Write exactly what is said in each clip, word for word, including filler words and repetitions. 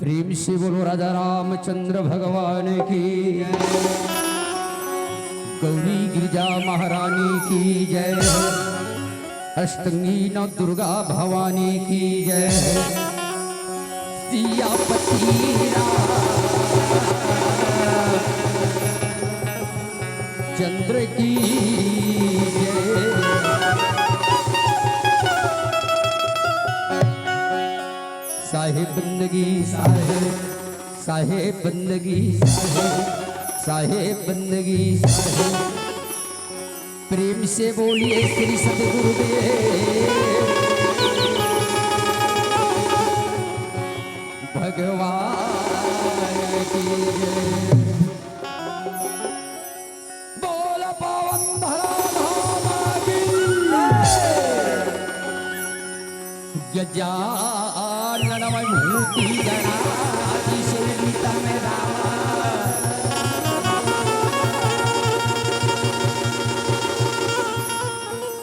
प्रेम से बोलो राजा रामचंद्र भगवान की, गौरी गिरजा महारानी की जय, अष्टंगी नौ दुर्गा भवानी की जय, सियापति राम चंद्र की जय। साहेब बंदगी साहेब, साहेब बंदगी साहेब, साहेब बंदगी साहेब। प्रेम से बोलिए श्री सतगुरुदेव भगवान की जय। बोल पावन धरा धाम की। गजानन भूति गणाधि सेवितम राम।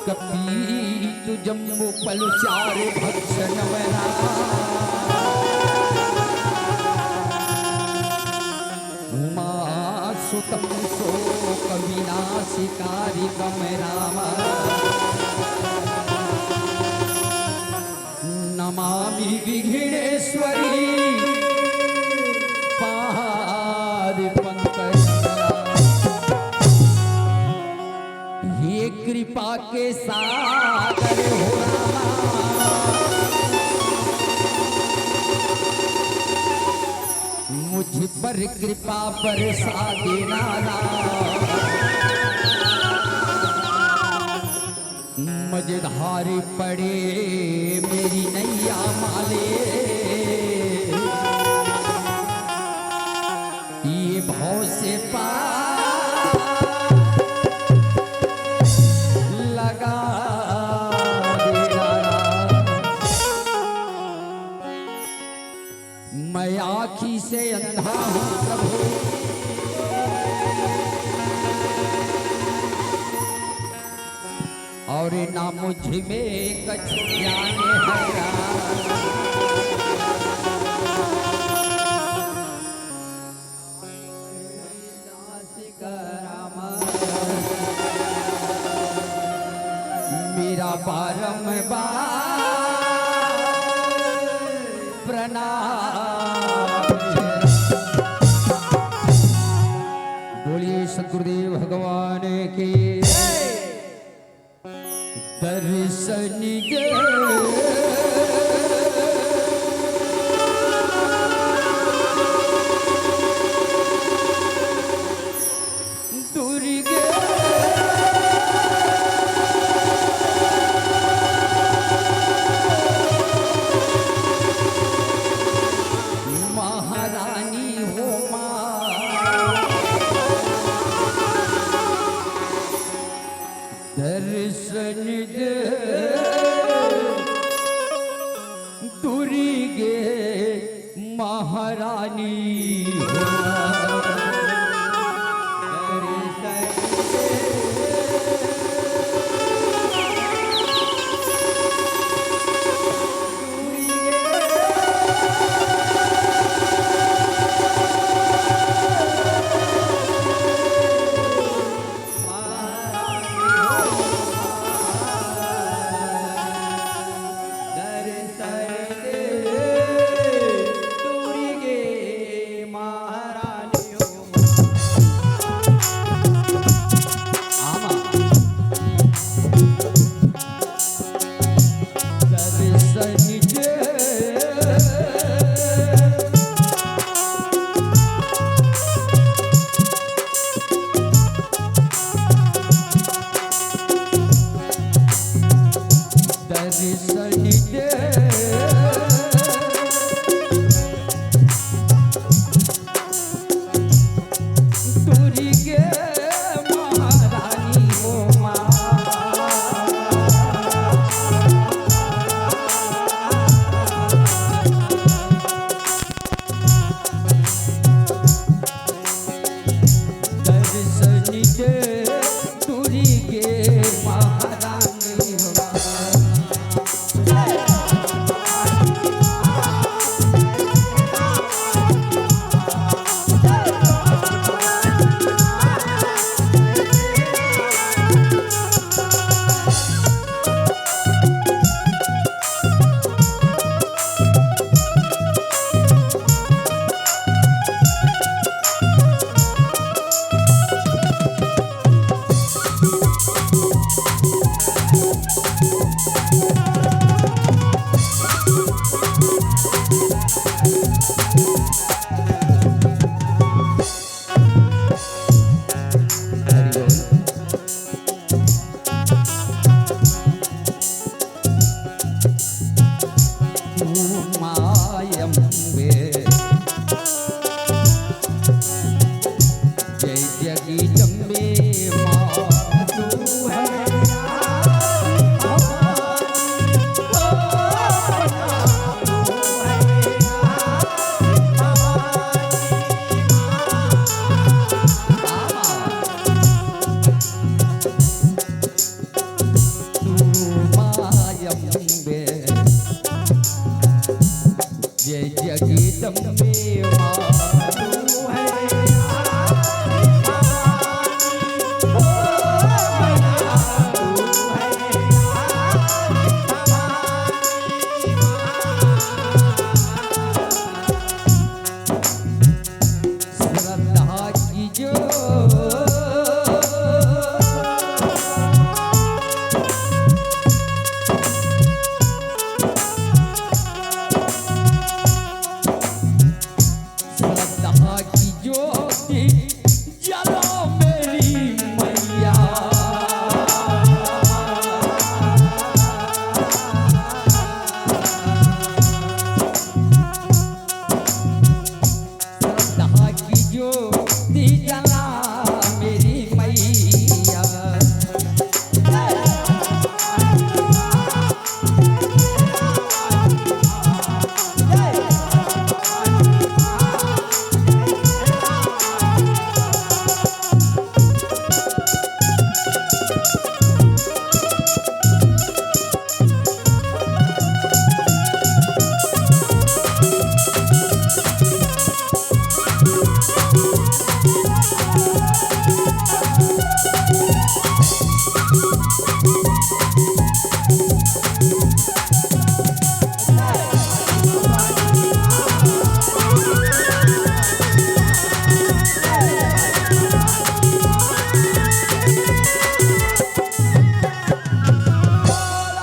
कपीत जम्बू फल चारु भक्षणम राम। उमा सुतं शोक विनाशकारिकम राम। नमामि विघ्नेश्वरी पाद पंकज। हे कृपा के सागर हो रामा, मुझ पर कृपा बरसा देना राम। मझधार पड़े मेरी नैया माले, ये भव से पार लगा दे राम। मैं आँखी से अंधा हूँ प्रभु, और ना मुझ में कछु ज्ञान है राम। मेरा बारंबार प्रणाम। बोलिए सतगुरुदेव भगवान की। दर्शन दे दुर्गे महारानी हो माँ। दर्शन दे दुर्गे महारानी हो। दर्शन दे दुर्गे महारानी। जय जगदम्बे माँ। श्रद्धा की जो श्रद्धा की ज्योति जला मेरी मैया। श्रद्धा की ज्योति जला मेरी मैया।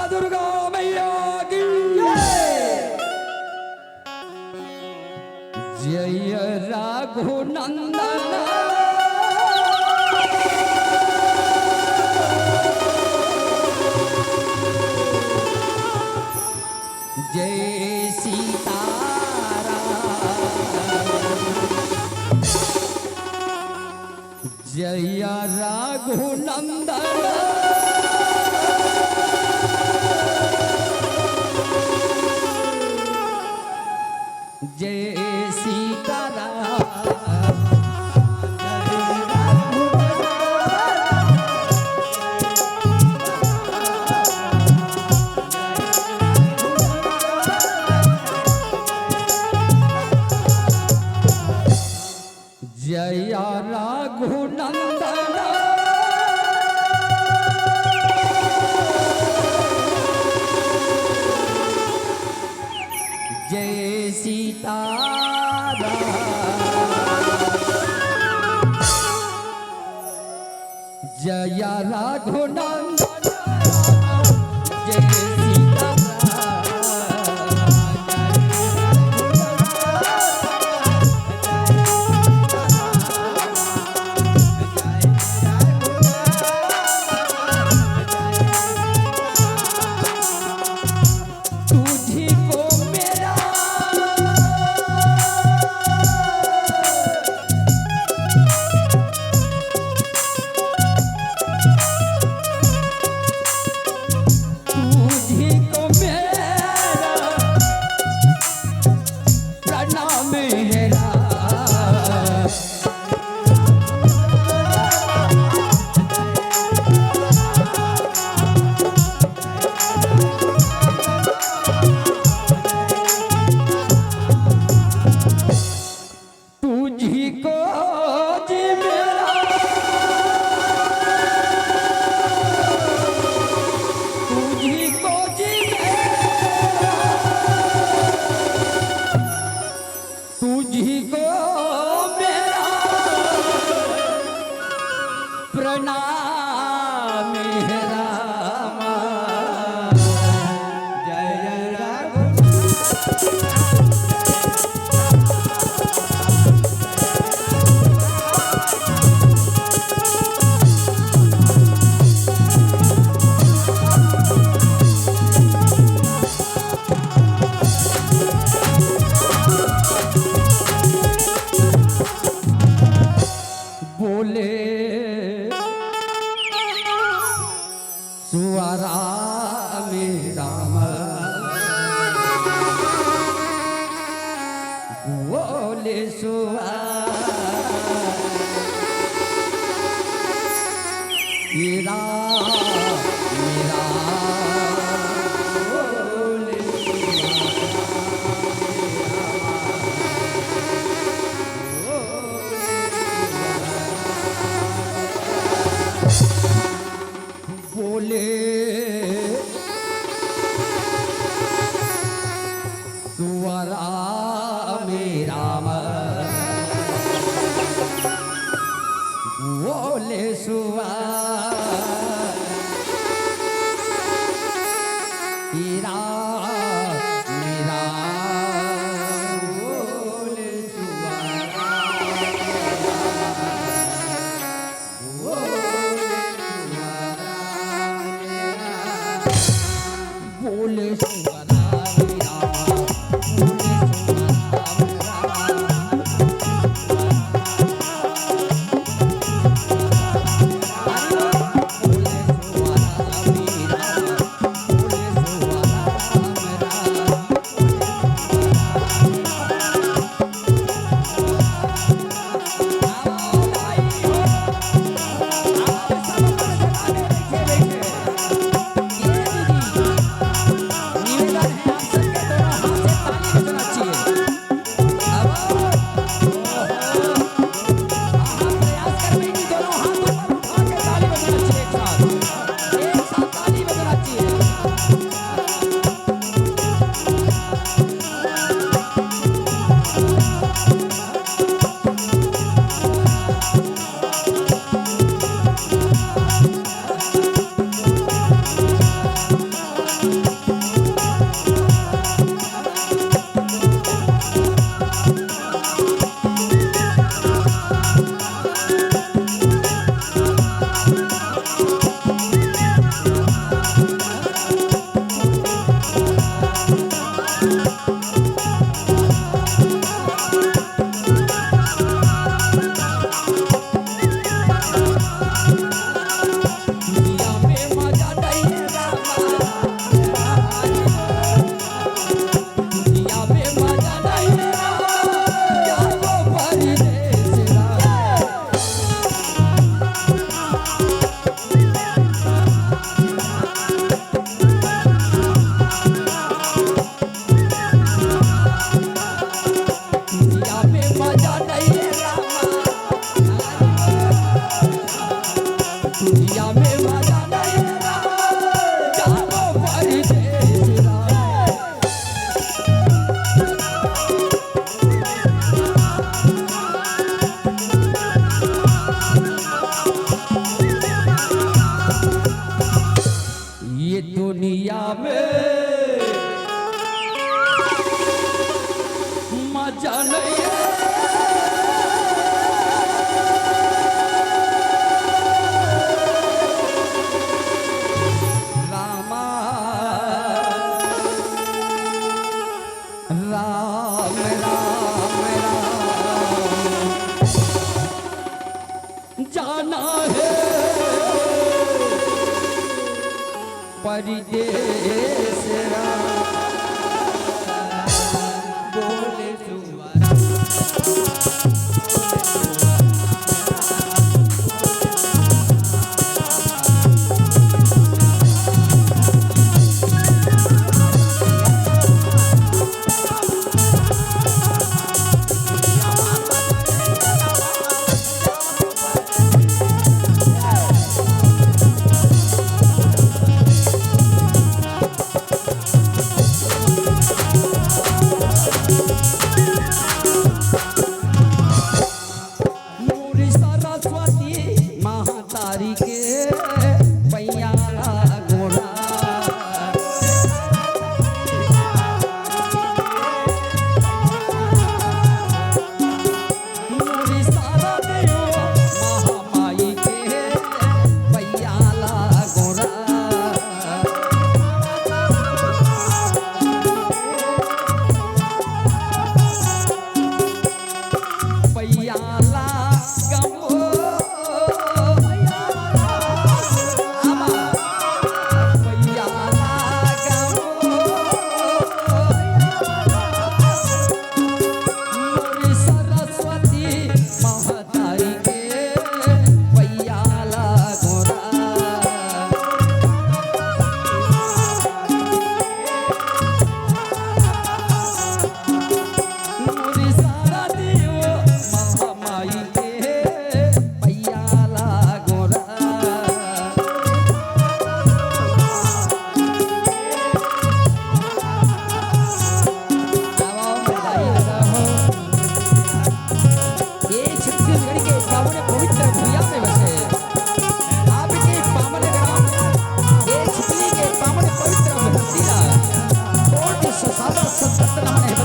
दुर्गा मैया की जय। जय रघुनंदन जय सीताराम। जय रघुनंदन जय सीताराम। जय रघुनंदन जय सीताराम। जय रघुनंदन जय सीताराम। तुझी को मेरा तुझी को मेरा प्रणाम है राम। तुझी को जी मेरा तुझी को जी मेरा तुझी को मेरा प्रणाम है रामा। जय जय राघव। बोले सुआ राम राम। बोले सुआ राम राम। बोले सुआ राम राम। सुअरा में राम बोले सुअरा में राम बोले सुअरा। बोले सुअरा मेरा, बोले सुअरा मेरा। ये दुनिया में मजा नहीं है। रामा, राम, राम, राम। जाना है परदेस राम। बोले सुअरा।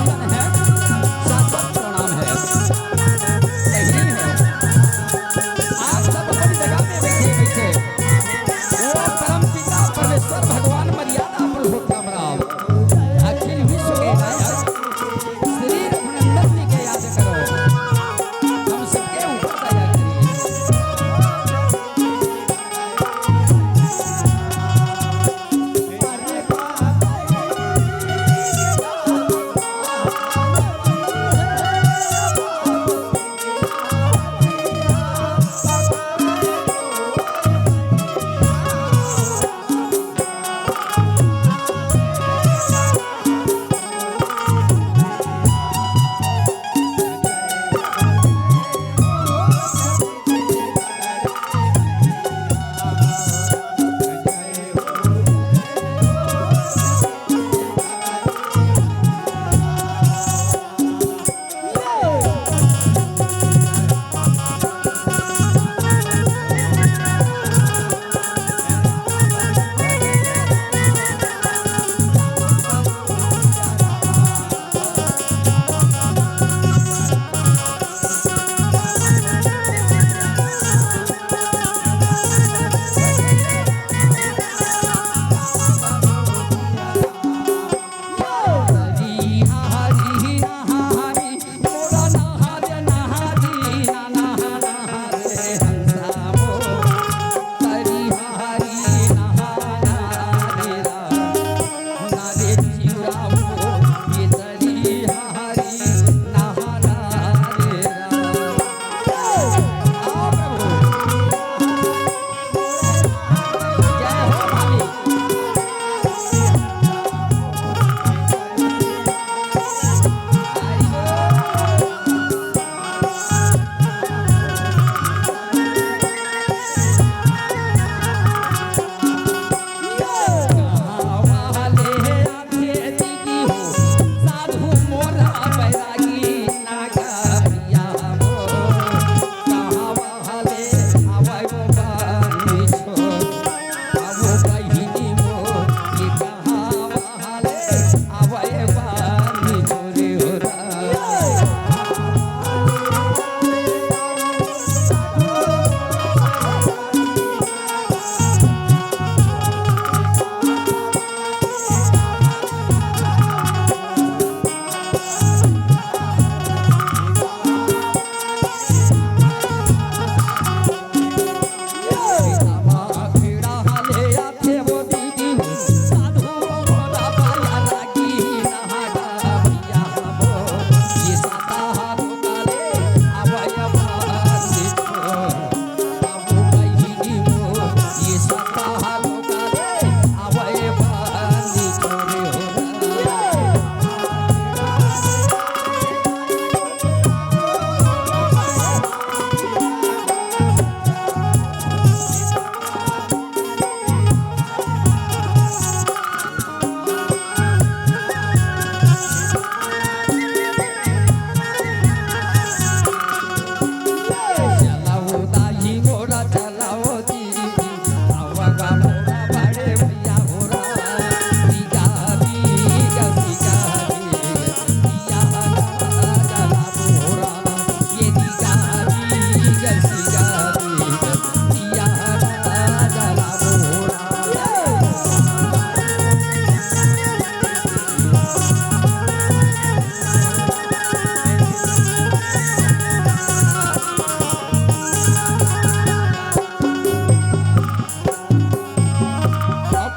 वंदन है, सादर प्रणाम है। सही है। आप सब अपन जगह पे बैठे, बैठे। वो परम पिता परमेश्वर भगवान मर्यादा पुरुषोत्तम राम, अखिल विश्व के नायक श्री रघुनंदन जी के याद करो। हम सबके ऊपर दया करिए।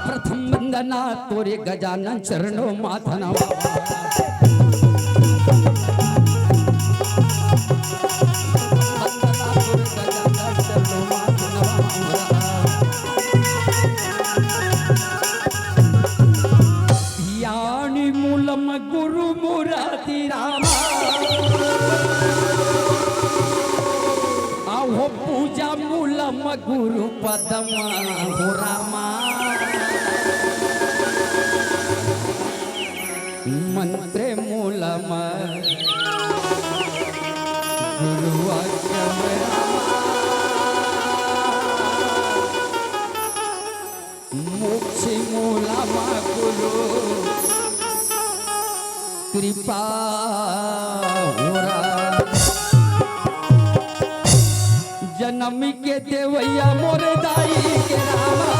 प्रथम वंदना तोरे गजानन चरणों माथनवा। ध्यान मूलम गुरु मुरारी रामा। अहो पूजा मूलम गुरु पदमा हो रामा। मंत्र मूलम गुरु वाक्यम रामा। मोक्ष मूलम गुरु कृपा होरा। जनम के देवैया मोर दाई के रामा,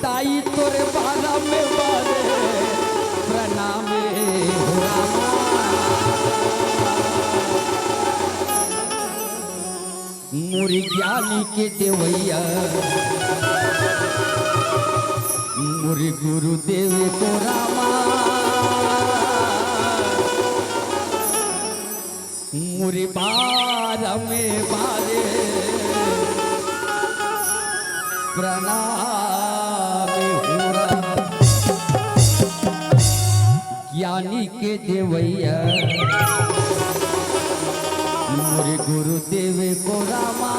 दाई तोरे बारा में बारे प्रणाम हो रामा। मोर ज्ञानी के देवैया, मोर गुरुदेव को रामा, मोर बार में बारे प्रणाम हो रामा। ज्ञानी के देवैया, मोर गुरुदेव को रामा,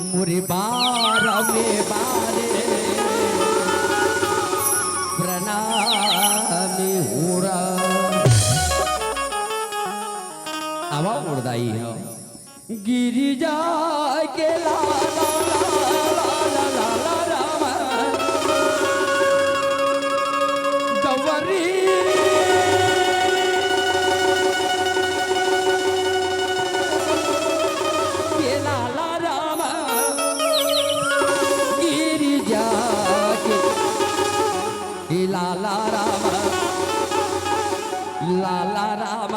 मोर बार में बारे प्रणाम हो रामा। आवा मोर दाई हो। गिरिजा के लाला, लाला, लाला, लाला राम। गौरी के लाला राम। गिरिजा के, के लाला राम। लाला राम।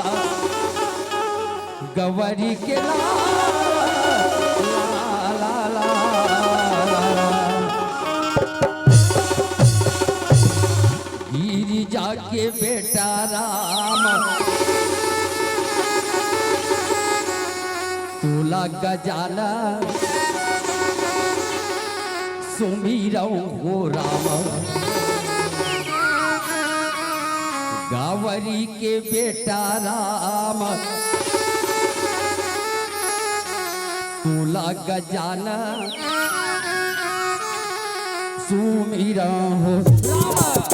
गवरी के ला, ला, ला, ला, ला। गिरिजा के बेटा राम, तोला गजाना सुमिरौं हो राम। गावरी के बेटा राम, तोला गजाना सुमिरौं हो राम।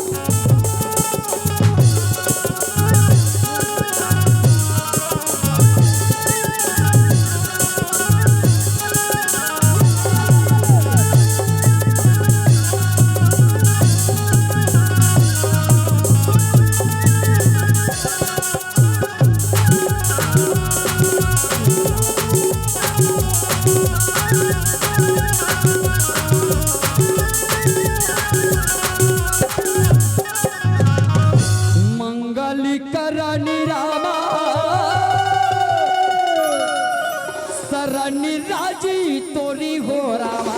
मंगल करनी रामा, सरनी राजी तोरी हो रामा।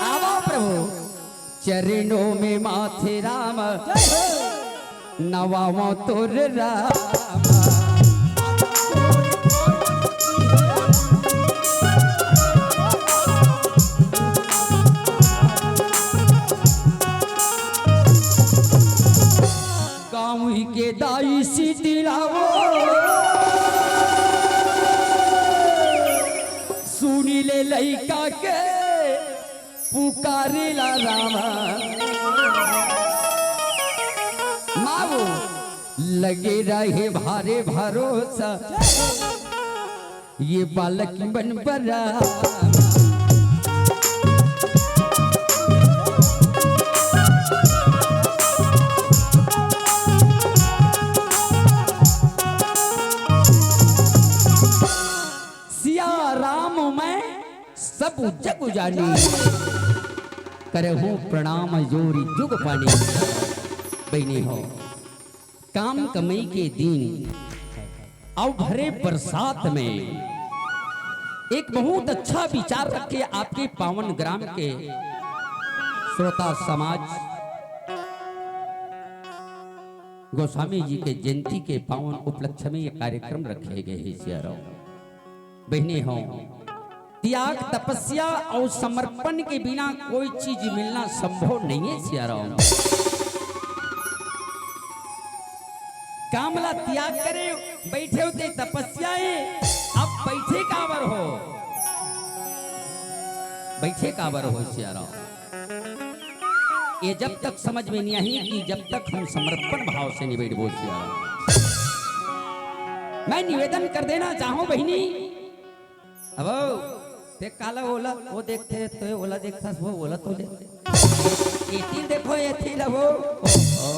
आवा प्रभु, चरणों में माथे राम, नवावा तोर राम। गाँव के दाई सीती लावो, सुनी ले लइका के पुकारेला राम। मावो लगे रहे भारे भरोसा, ये बालक मन बड़ा। सिया राम मैं सब जग जानी, करहूँ प्रणाम जोरी जुग पानी। बहिनी हो, काम कमई के दिन अउ भरे बरसात में एक बहुत अच्छा विचार रख के आपके पावन ग्राम के श्रोता समाज गोस्वामी जी के जयंती के पावन उपलक्ष्य में ये कार्यक्रम रखे गए हैं। सिया राम बहिनी हो, त्याग, तपस्या अउ समर्पण के बिना कोई चीज मिलना संभव नहीं है। सिया राम काम ला त्याग करे, बैठे होते तपस्या है, अब बैठे काबर हो, बैठे काबर हो सिया राम। ये जब तक समझ में नहीं आई कि जब तक हम समर्पण भाव से नहीं बैठबो सिया राम। मैं निवेदन कर देना चाहूं बहिनी, अब ते काला ओला, वो देखते, तो ओला देखता, वो ओला तो ले। एती देखो, एती ला वो। ओहो।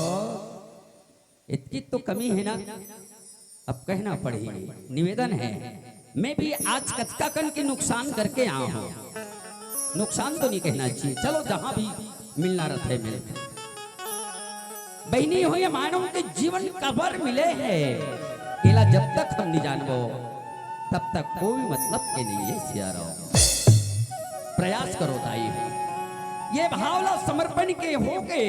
इतकी तो कमी है ना, अब कहना पड़ही। निवेदन है, मैं भी आज कतका कन के नुकसान करके आया हूँ। नुकसान तो नहीं कहना चाहिए, चलो जहाँ भी मिलना रहते मिल। बहिनी हो, ये मानव के जीवन कबर मिले है, एला जब तक हम नहीं जानबो, तब तक कोई मतलब के नहीं है सियाराम। प्रयास करो ताई, ये भाव ला समर्पण के होके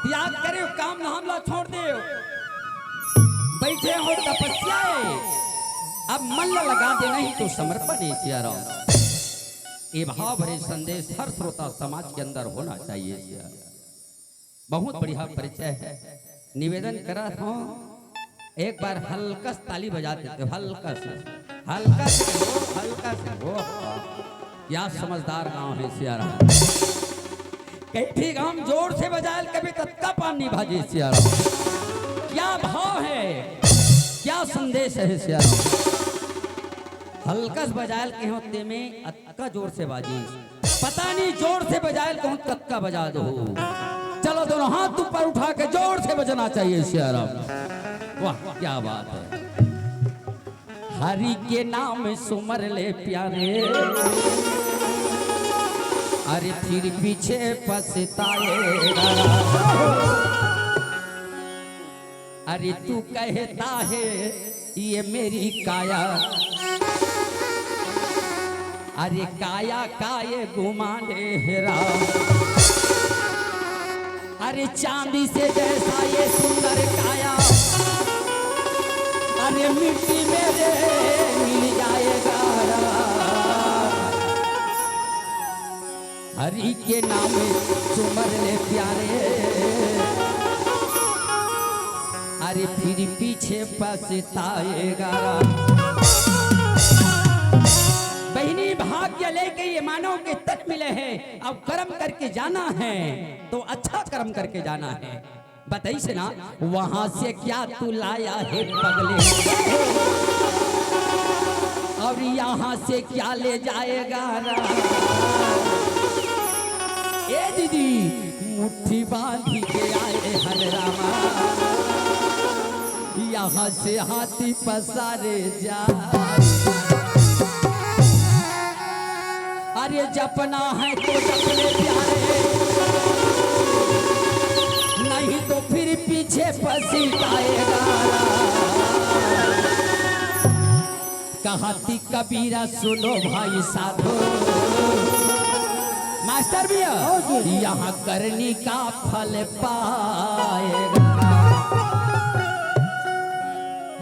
त्याग करे, काम धाम ला छोड़ दे, बैठे हो तपस्या है, अब मन ला लगा दे, नहीं तो समर्पण है सियाराम। ये भाव भरे संदेश हर श्रोता समाज के अंदर होना चाहिए सियाराम। बहुत बढ़िया परिचय है। निवेदन करत हूँ, एक बार हल्का से ताली बजा देते हो, हल्का से, हल्का से हो, हल्का से हो। क्या समझदार गांव है सियाराम। कई ठीक हम जोर से बजायल कभी ततका पानी भाजी सियाराम। क्या भाव है, क्या संदेश है सियाराम। हल्का से बजायल के होते में अतका जोर से बाजी। पता नहीं जोर से बजायल कहूँ कतका बजा दो। चलो दोनों हाथ ऊपर उठा के जोर से बजना चाहिए सियाराम। वाह क्या बात है। हरि के नाम सुमर ले प्यारे, अरे फिर पीछे पछताएगा। अरे तू कहता है ये मेरी काया, अरे काया का ये गुमान है राम। अरे चांदी से जैसा ये सुंदर काया, अरे मिट्टी में रे मिल जाएगा राम। हरि के नाम सुमर ले प्यारे, अरे फिर पीछे पछताएगा। बहिनी, भाग्य लेके ये मानव के तन मिले हैं, अब कर्म करके जाना है तो अच्छा कर्म करके जाना है। बताइए ना, वहां से क्या तू लाया है पगले, और यहाँ से क्या ले जाएगा राम? ए दीदी, मुट्ठी बांधी के आए हन रामा, यहाँ से हाथी पसारे जा। अरे जपना है तो जप ले प्यारे, नहीं तो फिर पीछे पसीताएगा। कहती कबीरा सुनो भाई साधो, मास्टर भैया, हाँ जी। यहाँ करनी का फल पाएगा।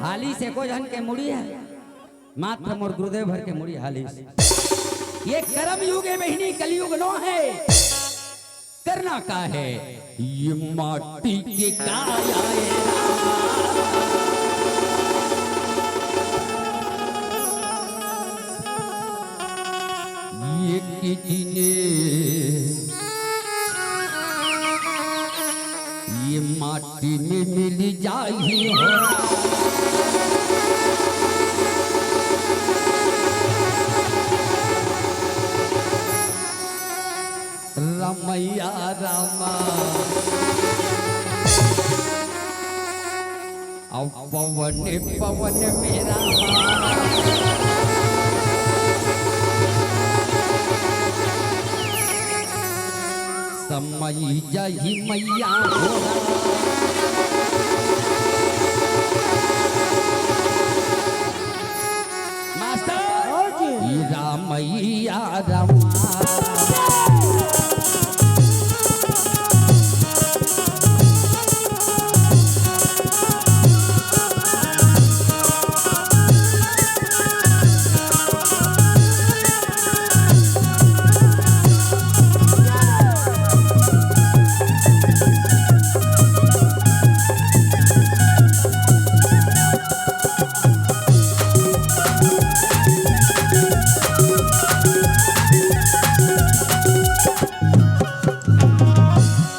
हाली से को जन के मुड़ी है, मात्र मोर गुरुदेव भर के मुड़ी हाली से। ये कर्म युग है बहिनी, कलयुग नो है। करना का है? ये माटी के काया है। ये कितने, ये माटी में मिल जाही हो। रमैया रामा, अब पवन पवन में रामा। समय जाही मैया हो। मास्टर, हाँ जी। हीरा मैया रमा।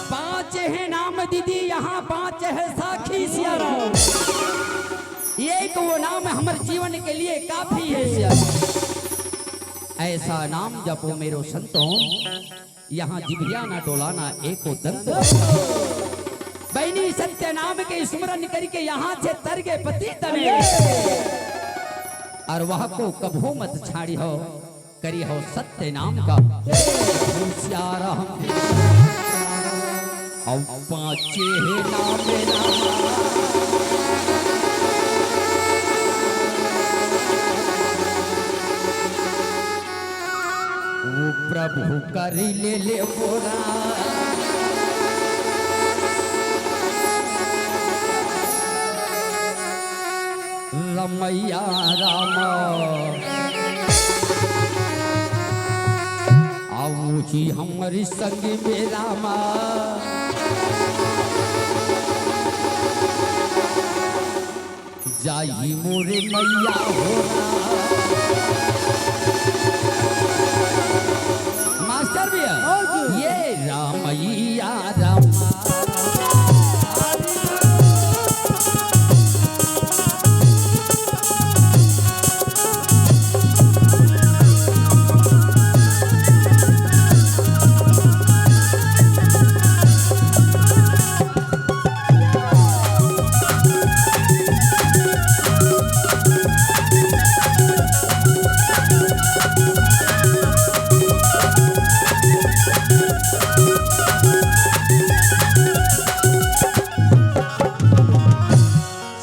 पांच है नाम दीदी, यहाँ पांच है साखी सियाराम। एक वो नाम हमर जीवन के लिए काफी है सियाराम। ऐसा नाम जपो मेरो संतो, यहाँ जिभिया ना डोलाना एको दंतो। बहिनी, सत्य नाम के स्मरण करके यहाँ से तर गे पतित में, और वह को कभू मत छाड़ी हो, करी हो सत्य नाम का उच्चारण। अब पाँचे हे नाम रामा। वो प्रभु करी ले ले बोला। रमैया राम, आऊ ही हमरी संग में रामा। जाही मोरे मैया हो राम। मास्टर भैया, हाँ जी। ये रामैया रामा।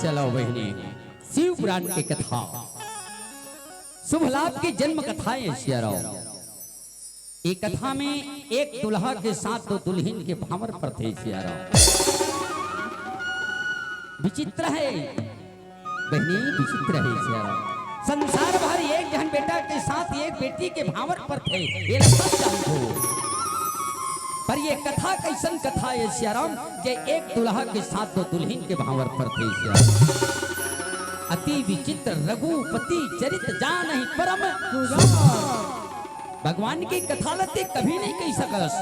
चलो बहिनी, शिव पुराण के कथा, शुभ लाभ के जन्म कथा हे सियाराम। ये कथा में एक दुल्हा के साथ दो दुल्हिन के भांवर परथे सियाराम। विचित्र हे बहिनी, विचित्र हे सियाराम। संसार भर एक झन बेटा के साथ एक बेटी के भांवर परथे, ये सब जानथो। पर ये कथा कइसन कथा हे सियाराम, जे एक दुल्हा के साथ दो दुल्हिन के भांवर परथे सियाराम। अति विचित्र रघुपति चरित जानहि परम। भगवान के कथा ल ते कभी नहीं कहि सकस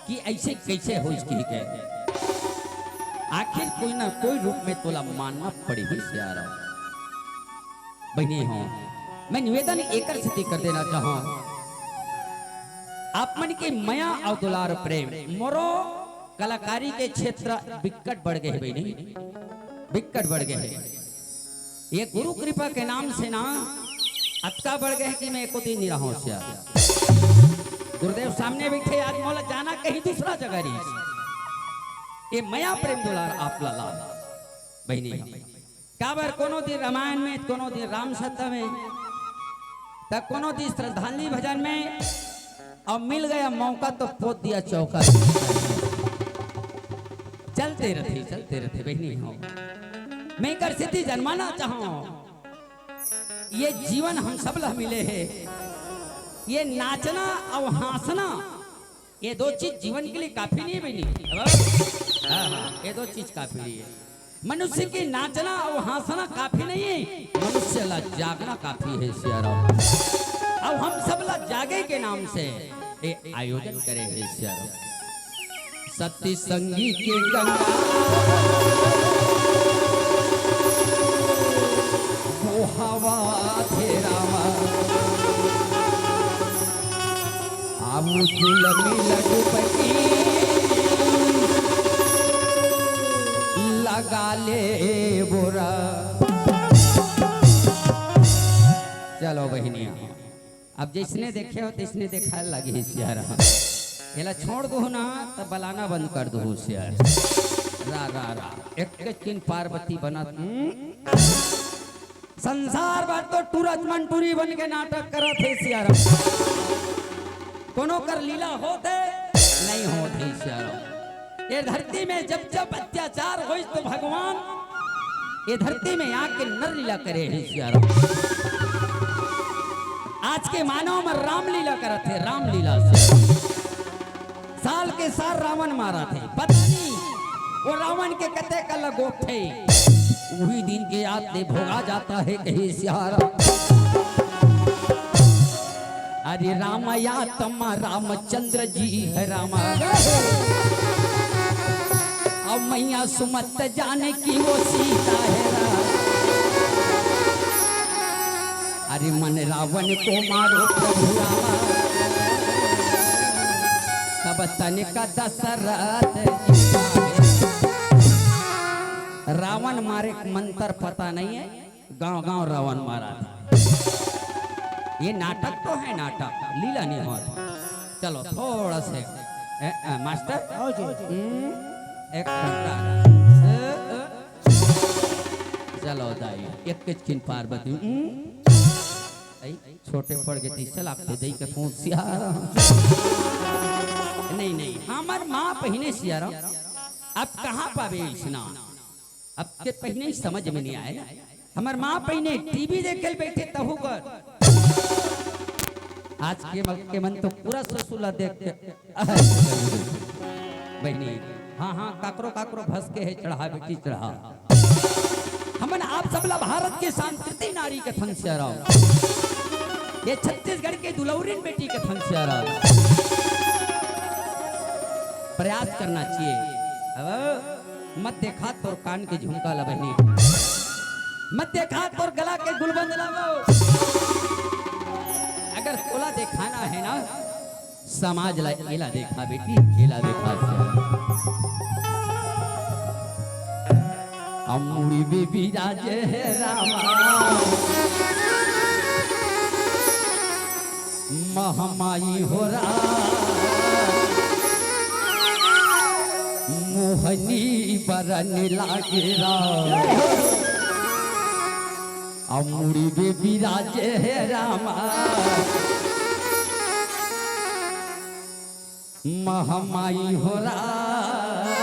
कि अइसे कइसे होइस कहिके। आखिर कोई ना कोई रूप में तोला मानना पड़ही सियाराम। बहिनी हो, मैं निवेदन एकर सेती कर देना चाहूं, आप मन के मया अउ दुलार प्रेम मोरो कलाकारी के क्षेत्र बिकट बढ़ गे हे बहिनी, बिकट बढ़ गे हे। ये गुरु कृपा के नाम से ना अतका बढ़ गे हे कि मैं एको दिन नहीं रहूं सियाराम। गुरुदेव सामने बइठे, आज मोला जाना कहीं दूसरा जगह रहिस। ये मया प्रेम दुलार आप ला लाल बहिनी हो। काबर कोनो दिन रामायण में, कोनो दिन राम सत्ता में, त कोनो दिन श्रद्धांजलि भजन में, अउ मिल गया मौका तो पोत दिया चौका। चलते रथे, चलते रथे बहिनी हो। मैं एकर सेती जनमाना चाहूं, ये जीवन हम सब ला मिले हे, ये नाचना अउ हांसना ये दो चीज जीवन के लिए काफी नहीं हे बहिनी? हाँ, हाँ, ये दो चीज काफी नहीं हे। मनुष्य के नाचना अउ हांसना काफी नहीं हे, मनुष्य ला जागना काफी हे सियाराम। अउ हम सब ला जागे के नाम से ये आयोजन करे हे सियाराम। सती संगी के गंगा बोहावा थे रामा। आऊ जुलमी लडुबकी लगा ले बोरा। चलो बहिनिया, अब जइसने देखे हो तइसने देखाय लगही सियार। एला छोड़ दुहू ना त बलाना बंद कर दुहू सियार। रा रा रा, एक एक दिन पार्वती बनत। हम्म? संसार भर तो टूरच मन टूरी बन के नाटक करत हे सियाराम। कोनो कर लीला होत हे, नहीं होत हे सियाराम। ये धरती में जब जब अत्याचार होइस तो भगवान ये धरती में आके नर लीला करे हे सियाराम। आज के मानव में रामलीला करत हे, रामलीला से। साल के साल रावण मारत हे, पता नहीं वो रावण के कते का लगोथे। उही दिन के याद ले भोगा जाता है कहीं सियारा। अरे राम आत्मा रामचंद्र जी है रामा। अब मैया सुमत जाने की वो सीता है राम। अरे मन रावण को मारो प्रभु राम, तब तनिक दशरथ जी पावे। रावण मारे के मंत्र पता नहीं है, गांव गांव रावण मारा था। ये नाटक तो है, नाटक, लीला नहीं होता। चलो थोड़ा से, ए, ए, मास्टर। आओ जी। हम्म, एक घंटा। ए, ए। चलो दाई, एक किचकिन पार्वती। हम्म। आई, छोटे पड़ गए थे, चल आप दे दई के फोन सियारा। नहीं, नहीं, हमर माँ पहिने सियारा। अब कहाँ पावे इसना? अब के पहिने ही समझ में नहीं आए ना। हमर माँ पहिने टीवी देखे बैठे तहू कर। आज के मल-, के मन तो पूरा ससुला देख के। बहिनी, हाँ, हाँ, काकरो, काकरो भस के है चढ़ा, बेटी चढ़ा। हमन आप सबला भारत के सांस्कृतिक नारी कथन सियाराम। ये छत्तीसगढ़ के दुलौरिन बेटी कथन सियाराम। प्रयास करना चाहिए। अब मत देखा तोर कान के झुमका ला बहिनी, मत देखा तोर गला के गुलबंद ला वो। अगर तोला देखाना है ना, समाज ला एला देखा बेटी, एला देखा। अमुड़ी बेबी राजे हे रामा, महमाई हो राम, मोहनी बरन लागे राम। अमुड़ी बेबी राजे हे रामा, महमाई हो राम।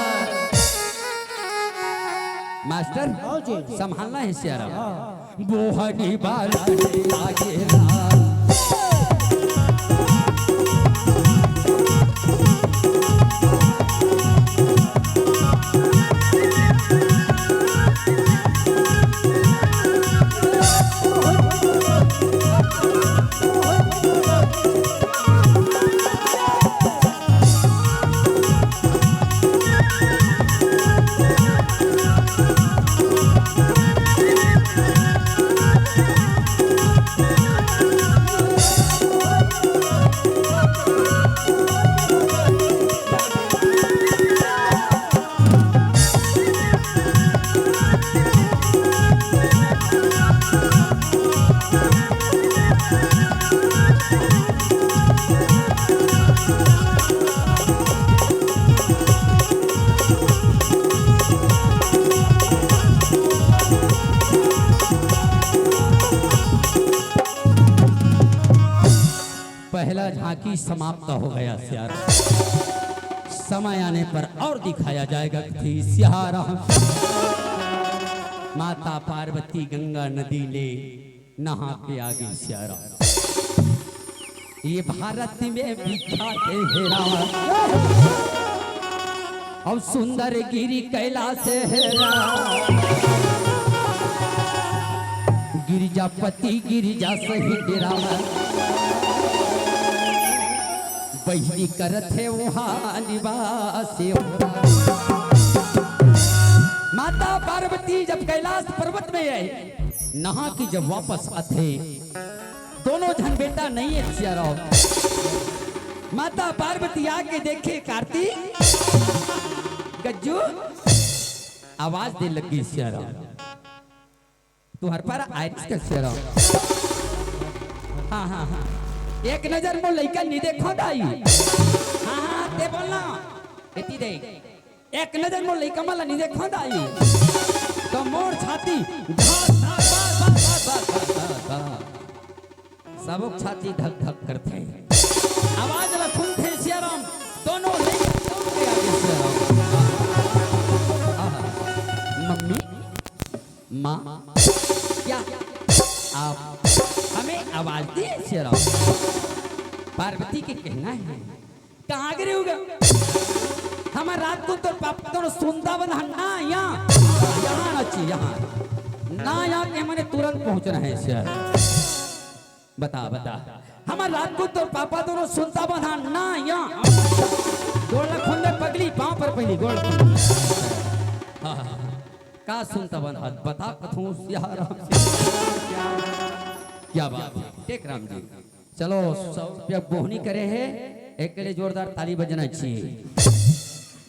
मास्टर, हाँ जी। संभालना है सियारा। हाँ। बोहनी बारा लागे राम। पहला झांकी समाप्त हो गया सियारा। समय आने पर और दिखाया जाएगा कि सियारा। माता पार्वती गंगा नदी ले नहा के आगे सियारा। ये भारत में विख्यात है हेरा। अब सुंदर गिरी कैलाश हेरा। गिरिजापति गिरिजा सहित राम। बहिनी करत हे वहाँ निवास। माता पार्वती जब कैलाश पर्वत में है, नहा के जब वापस आथे, दोनों झन बेटा नहीं है सियाराम। माता पार्वती आके देखे कार्तिक, गज्जू आवाज दे लगी सियाराम। तुहर पर आइस के सियाराम। हाँ, हाँ, हाँ। एक नजर मोर लइका नी देखो दाई। हाँ, हाँ, ते बोलना। एती दे। एक नजर मोर लइका मन ला नी देखो दाई। तो मोर छाती धक, धक, धक, धक। सबक छाती धक धक करथे। आवाज ला सुनथे सियाराम, दोनों लइका दौड़ के आगे सियाराम। आहा, मम्मी, माँ, क्या आप हमें आवाज दिए सियाराम? पार्वती के कहना है, कहाँ गिरे होगा? हमर रात को तोर पापा तोर सुनता बंद हन्ना या यहाँ ना ची यहाँ ना यहाँ के मने तुरंत पहुँचना है सियाराम। बता, बता। हमर रात को तोर पापा दोनों सुनता बंधा ना या। गोड़ ला खुंदे पगली, पाँव पर पहली गोड़ ला खुंदे। हाँ, हाँ, हाँ। का सुनता बंधा? बता कथों सियाराम से। क्या बात है टेकराम जी। चलो, सौ रुपया बोहनी करे हे, एक के लिए जोरदार ताली बजना चाहिए।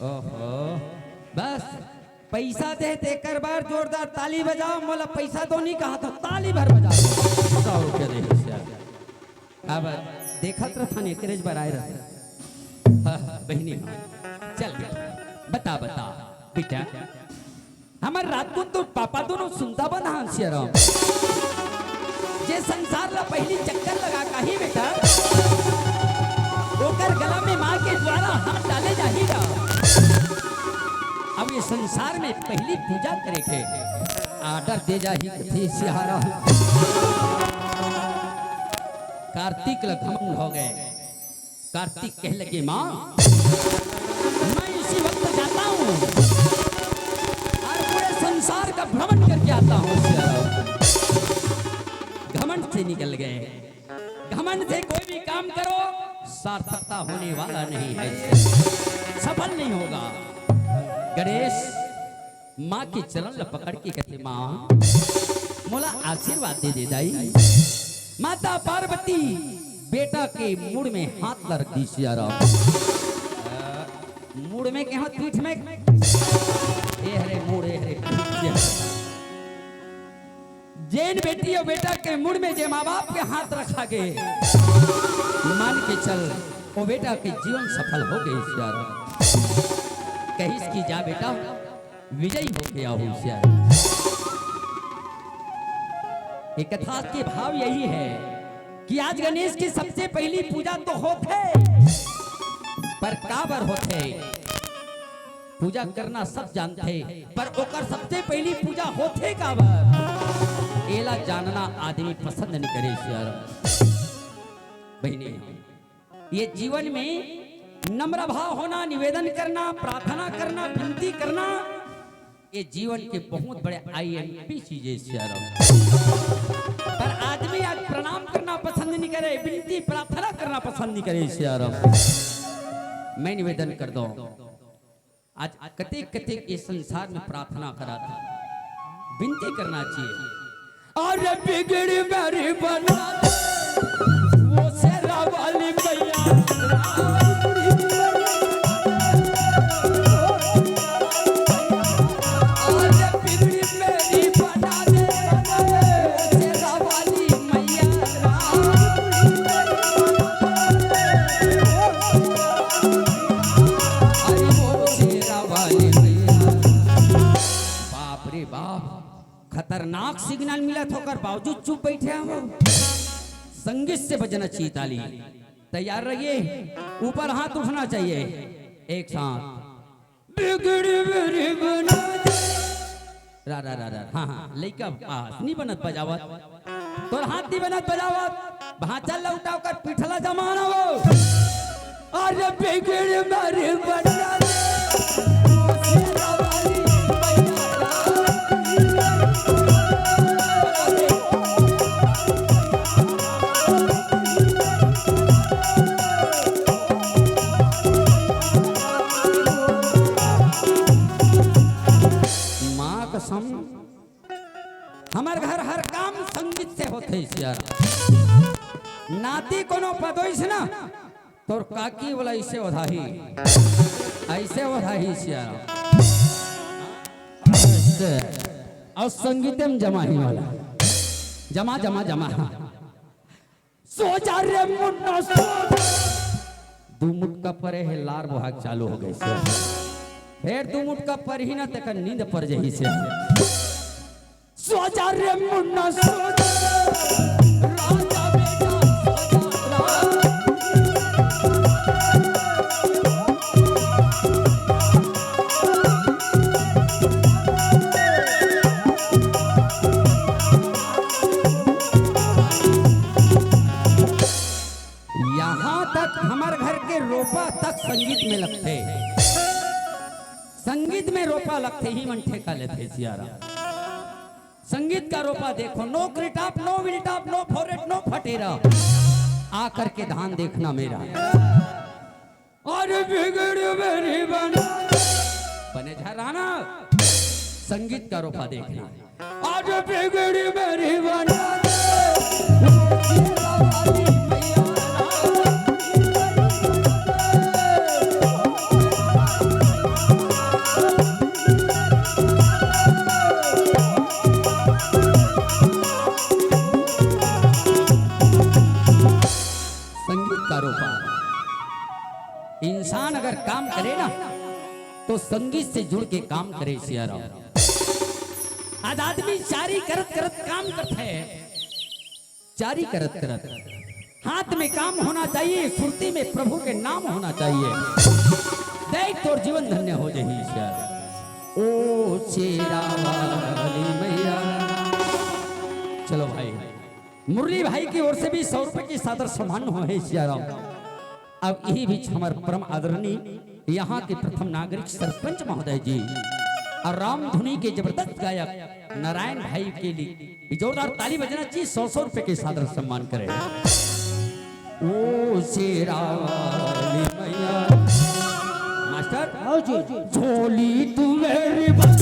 ओहो, बस पैसा दे तेकर बार जोरदार ताली बजाओ, मोला पैसा तो नहीं कहा था, ताली भर बजाओ। सौ रुपया दे हे। अब देखत रथन एकरेज बर आए रहे। हाँ, बहिनी, हाँ। चल बेटा, बता, बता, बेटा, हमर राजदूत तो पापा दोनों सुनता बना हंसिया राम। जे संसार ला पहली चक्कर लगा काही बेटा, ओकर गला में माँ के द्वारा हाथ डाले जाही गा। अब ये संसार में पहली पूजा करे के आर्डर दे जाही कथे सियारा। कार्तिक ल घमंड हो गए। कार्तिक कह लगे, माँ, मैं इसी वक्त जाता हूँ और पूरे संसार का भ्रमण करके आता हूँ। घमंड से निकल गए। घमंड से कोई भी काम करो, सार्थकता होने वाला नहीं है, सफल नहीं होगा। गणेश माँ के चरण ल पकड़ के कहते, माँ, मोला आशीर्वाद दे दे दाई। माता पार्वती बेटा के मुड़ में हाथ ला रख दी सियाराम। मुड़ में कहो, पीठ में। ए हरे मुड़, ए हरे पीठ। जेन बेटी अउ बेटा के मुड़ में जे माँ बाप के हाथ रखा गे, मान के चल, ओ बेटा के जीवन सफल हो गए सियाराम। कहिस कि जा बेटा, विजयी होके आऊ सियाराम। ये कथा के भाव यही है कि आज गणेश की सबसे पहली पूजा तो होथे, पर काबर होथे? पूजा करना सब जानथे, पर ओकर सबसे पहली पूजा होथे काबर? एला जानना आदमी पसंद नहीं करे सियाराम। बहिनी, ये जीवन में नम्र भाव होना, निवेदन करना, प्रार्थना करना, विनती करना, ये जीवन के बहुत बड़े आईएमपी चीज है सियाराम। पर आदमी आज प्रणाम करना पसंद नहीं करे, विनती प्रार्थना करना पसंद नहीं करे सियाराम। मैं निवेदन कर दो, आज कतेक कतेक ये संसार में प्रार्थना करा था, विनती करना चाहिए। अरे बिगड़ी मेरी बना दे, वो शेरा वाली मैया। अरे बिगड़ी मेरी बना दे, वो शेरा वाली मैया। अरे वो शेरा वाली मैया। बाप रे बाप, खतरनाक सिग्नल मिलत हे, ओकर बावजूद चुप बैठे हे वो। संगीत से बजना चाहिए ताली। तैयार रहिए, ऊपर हाथ उठना चाहिए। एक साथ। बिगड़ी मेरी बना दे। रा, रा, रा, रा। हाँ, हाँ, लइका पास नहीं बनत बजावत। तोर हाथ नहीं बनत बजावत। भांचा लौटा ओकर पीठला जमाना वो। अरे बिगड़ी मेरी बना दे। माँ कसम, हमर घर हर काम संगीत से होथे सियाराम। नाती कोनो पदोइस ना, तोर काकी वाला ऐसे ओधाही, ऐसे ओधाही सियाराम। ऐसे। अउ संगीते में जमाही वाला। जमा, जमा, जमा। सो जा रे मुन्ना, सो जा। दू मुटका परे हे, लार बोहाग चालू हो गइस हे। फेर दू मुटका परही ना, तेकर नींद पर जही से। सो जा रे मुन्ना, सो जा। राजा बेटा, सो जा, राजा। यहाँ तक हमर घर के रोपा तक संगीत में लगथे। संगीत में रोपा लगथे ही मन ठेका लेथे सियाराम। संगीत का रोपा देखो, no crete-op, no wheel-top, no four eight, no फटेरा। आ करके धान देखना मेरा। अरे बिगड़ी मेरी बना। बने झराना। संगीत का रोपा देखना। आज बिगड़ी मेरी बना दे। संगीत का रूपा। इंसान अगर काम करे ना, तो संगीत से जुड़ के काम करे, सियाराम। आज आदमी चारी करत करत काम करत है, चारी करत करत हाथ में काम होना चाहिए, सुरती में प्रभु के नाम होना चाहिए। देख, तोर जीवन धन्य हो जाही, सियाराम। ओ शेरा वाली मैया। चलो भाई, मुरली भाई की ओर से भी सौ रुपए की सादर सम्मान हो है, सियाराम। अब यही बीच हमारे परम आदरणीय यहाँ के प्रथम नागरिक सरपंच महोदय जी और रामधुनी के जबरदस्त गायक नारायण भाई के लिए भी जोरदार ताली बजना चाहिए, सौ सौ रुपए के सादर सम्मान करें। ओ शेरा वाली मैया। मास्टर, आओ जी। झोली तू मेरी बंद।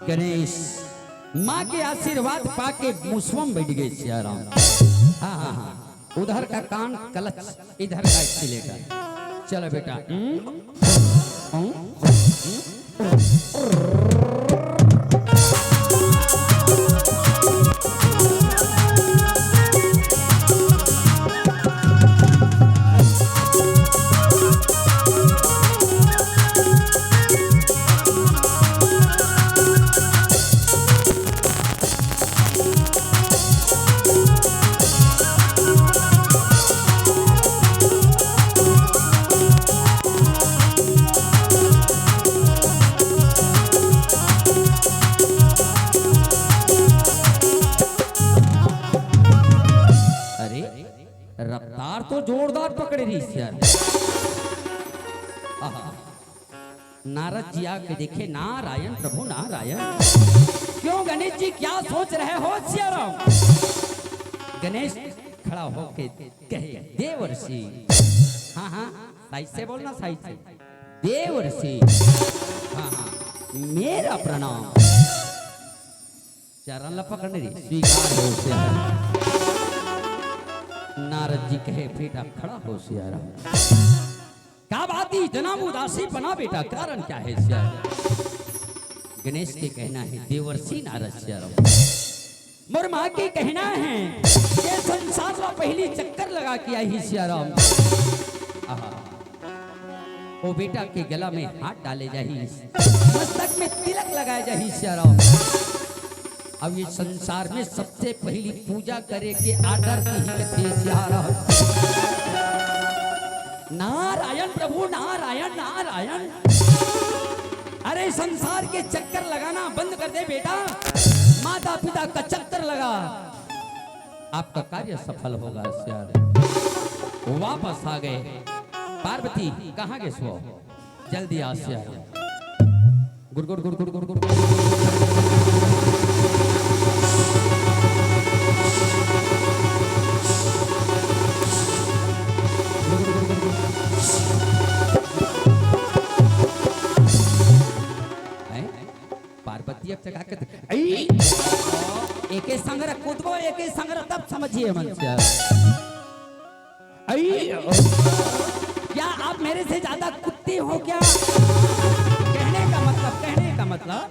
गणेश, माँ के आशीर्वाद पाके मुसवा म बैठ गए सियाराम। हाँ, हाँ, हाँ। उधर का कान क्लच, इधर का एक्सीलेटर। चलो बेटा। हम्म? हम्म? अरे, रफ्तार तो जोरदार पकड़े रहिस यार। आहा। नारद जी आके देखे, नारायण प्रभु नारायण। क्यों गणेश जी, क्या सोच रहे हो सियाराम? गणेश खड़ा होके कहे, देवर्षि। हाँ, हाँ, साइज से बोलना, साइज से। देवर्षि। हाँ, हाँ, मेरा प्रणाम। चरण ला पकड़ने रही, स्वीकार हो सियाराम। नारद जी कहे, बेटा खड़ा हो सियाराम। का बात, इतना उदासी बना बेटा, कारण क्या है सियाराम? गणेश के कहना है, देवर्षि नारद सियाराम, मोर माँ के कहना है, ये संसार ला पहली चक्कर लगा के आई सियाराम। आहा। ओ बेटा के गला में हाथ डाले जाही, मस्तक में तिलक लगाए जाही सियाराम। अब ये संसार में सबसे पहली पूजा करे के आदर की ही कथे सियाराम। नारायण प्रभु नारायण नारायण। अरे संसार के चक्कर लगाना बंद कर दे बेटा, माता पिता का चक्कर लगा। आपका कार्य सफल होगा सियाराम। वापस आ गए। पार्वती कहाँ गए सो? जल्दी आ सियाराम। गुड़ गुड़ गुड़ गुड़ गुड़ गुड़। हैं? पार्वती अब चढ़ा के देख-, आई! एके संग रख कूदबो, एके संग रख तब समझिए मन से। आई! क्या आप मेरे से ज्यादा कुत्ती हो क्या? कहने का मतलब, कहने का मतलब,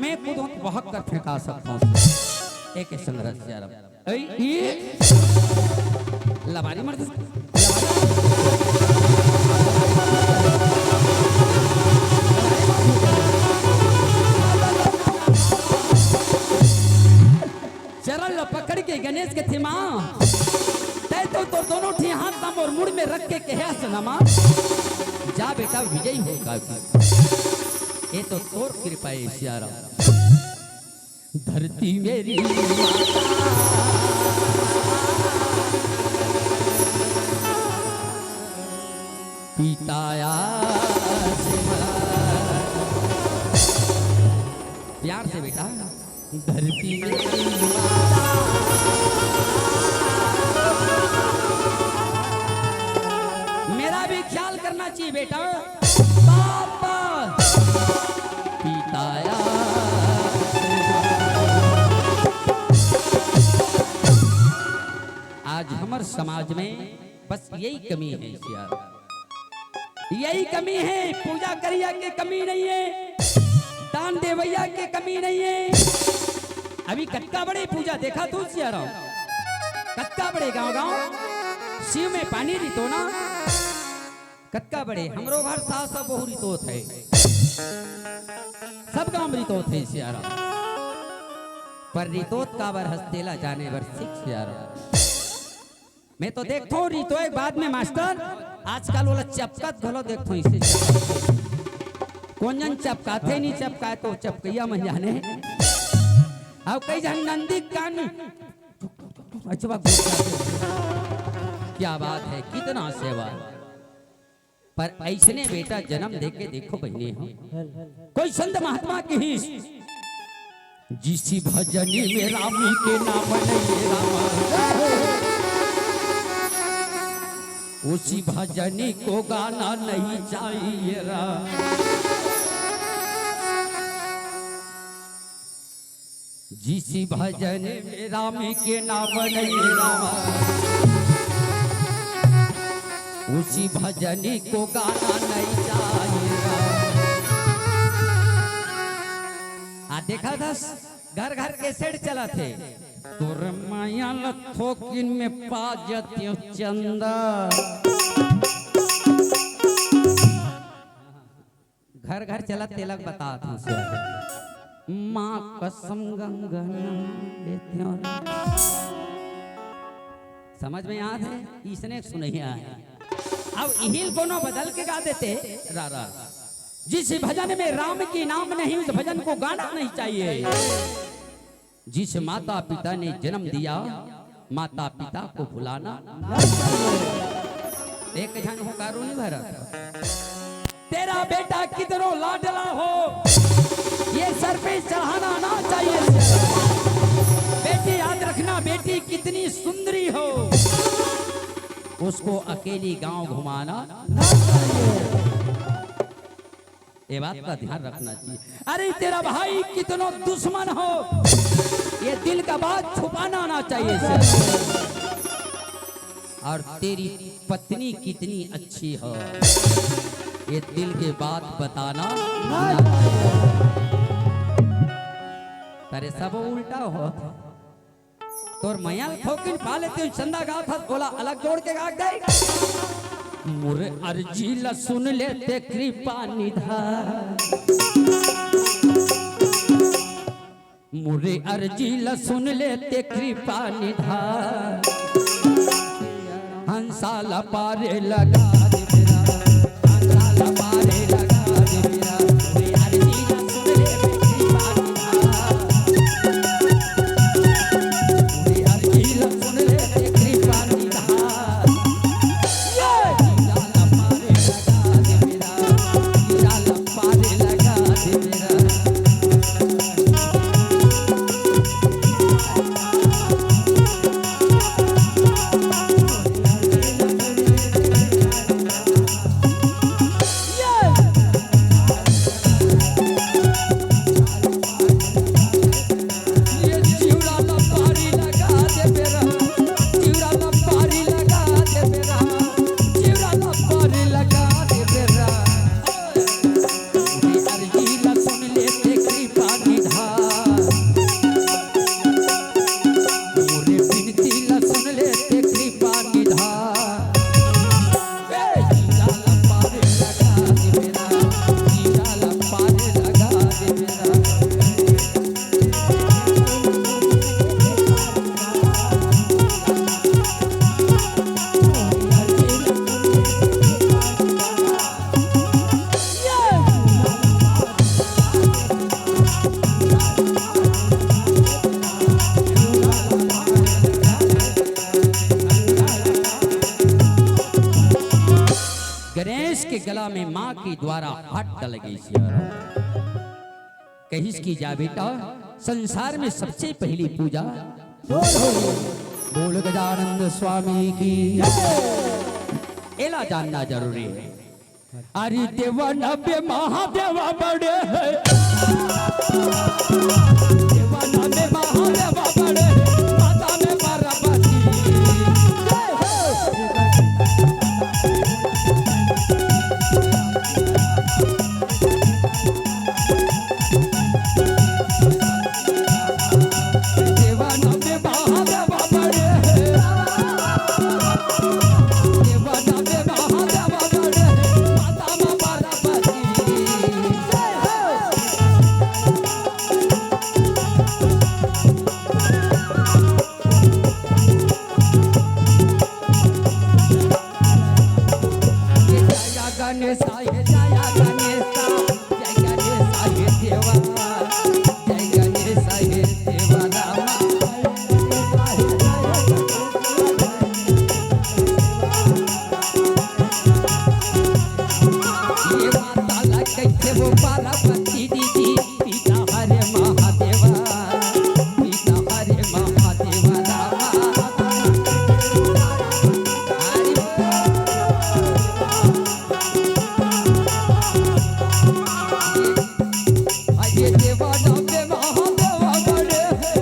मैं कूदूं तो बहक कर फेंका सकता हूँ। एके संग रख यार। ऐ, ये लबारी मर चरण ल पकड़ के गणेश के थिमा, तै तो तोर दोनों ठी हाथ ला तोर मुड़ में रख के कहे सनमा, जा बेटा विजयी हो काकी। ये तो तोर कृपा हे सियाराम। धरती मेरी माता, पिता आशीर्वाद। प्यार से बेटा, धरती मेरी माता। मेरा भी ख्याल करना चाहिए बेटा। पापा पिताया। आज हमर समाज में बस यही कमी हे सियाराम, यही कमी हे। पूजा करिया के कमी नहीं हे, दान देवैया के कमी नहीं हे। अभी कतका बड़े पूजा देखा तू सियाराम, कतका बड़े गांव गांव शिव में पानी रितोना, कतका बड़े हमरो घर सास बहू रितोत हे, सब गांव रितोत हे सियाराम। पर रितोत काबर हस तेला जाने बर सीख सियाराम। मैं तो देखथों रितोय के बाद में मास्टर, आजकल ओला चपकत घलो देखथों, इसे चपकत। कोन जन चपकाथे, नहीं चपकाय तो चपकैया मन जाने। अउ कई झन नंदी कान में अच्छा बात। क्या बात है, कितना सेवा। पर अइसने बेटा जनम देके देखो बहिनी हो, कोई संत महात्मा किहिस, जिसी भजनी में रामी के नाम नहीं रामा, उसी भजनी को गाना नहीं चाहिए राम। जिसी भजन में राम के नाम नहीं रामा, उसी भजनी को गाना नहीं चाहिए राम। आ देखा था, घर घर कैसेट चलत हे, तोर माया ल थोकिन में पा जतियो चंदा। घर घर चलत तेलक बतात हूँ से। माँ कसम गंगा नाम लेते हो। समझ में आत हे, इसने सुनैया हे। अब इहिल कोनो बदल के गा देते, रा रा। जिस भजन में राम की नाम नहीं, उस भजन को गाना नहीं चाहिए। जिस माता पिता ने जन्म दिया, माता पिता को भुलाना। एक झन हो कारू नहीं भरत। तेरा बेटा कितनो लाडला हो, ये सर पे चढ़ाना ना चाहिए। बेटी याद रखना, बेटी कितनी सुंदरी हो, उसको अकेली गांव घुमाना ना चाहिए। ये बात का ध्यान रखना चाहिए। अरे तेरा भाई कितनो दुश्मन हो, ये दिल का बात छुपाना ना चाहिए इसे। और तेरी पत्नी कितनी अच्छी हो, ये दिल की बात बताना ना चाहिए। अरे सब उल्टा हो। तोर मया ल थोकिन पा लेते हो, चंदा गात हस, ओला अलग जोड़ के गा दे। मोर अर्जी ल सुन लेते कृपा निधान, मोर अर्जी ल सुन लेते कृपा निधान। हंसा ल पारे लगा दे मेरा, हंसा ल पारे लगा दे मेरा। मोर अर्जी ल सुन लेते कृपा निधान। गला में माँ के द्वारा हाथ डल गई सियाराम। कहिस कि जा बेटा, संसार में सबसे पहली पूजा बोल गजानंद स्वामी की। एला जानना जरूरी है। अरे देवा नब्बे महादेवा बड़े है, देवा नब्बे महादेवा बड़े है, माता में पार्वती। देवा नब्बे महादेवा बड़े है। जय गणेश हे देवा, जय गणेश हे देवा रामा। ये माता ला कहिथे वो पार्वती दीदी, पीता हरे महादेवा, पीता हरे महादेवा रामा। हरि बोल। अरे देवा नब्बे महादेवा बड़े हे।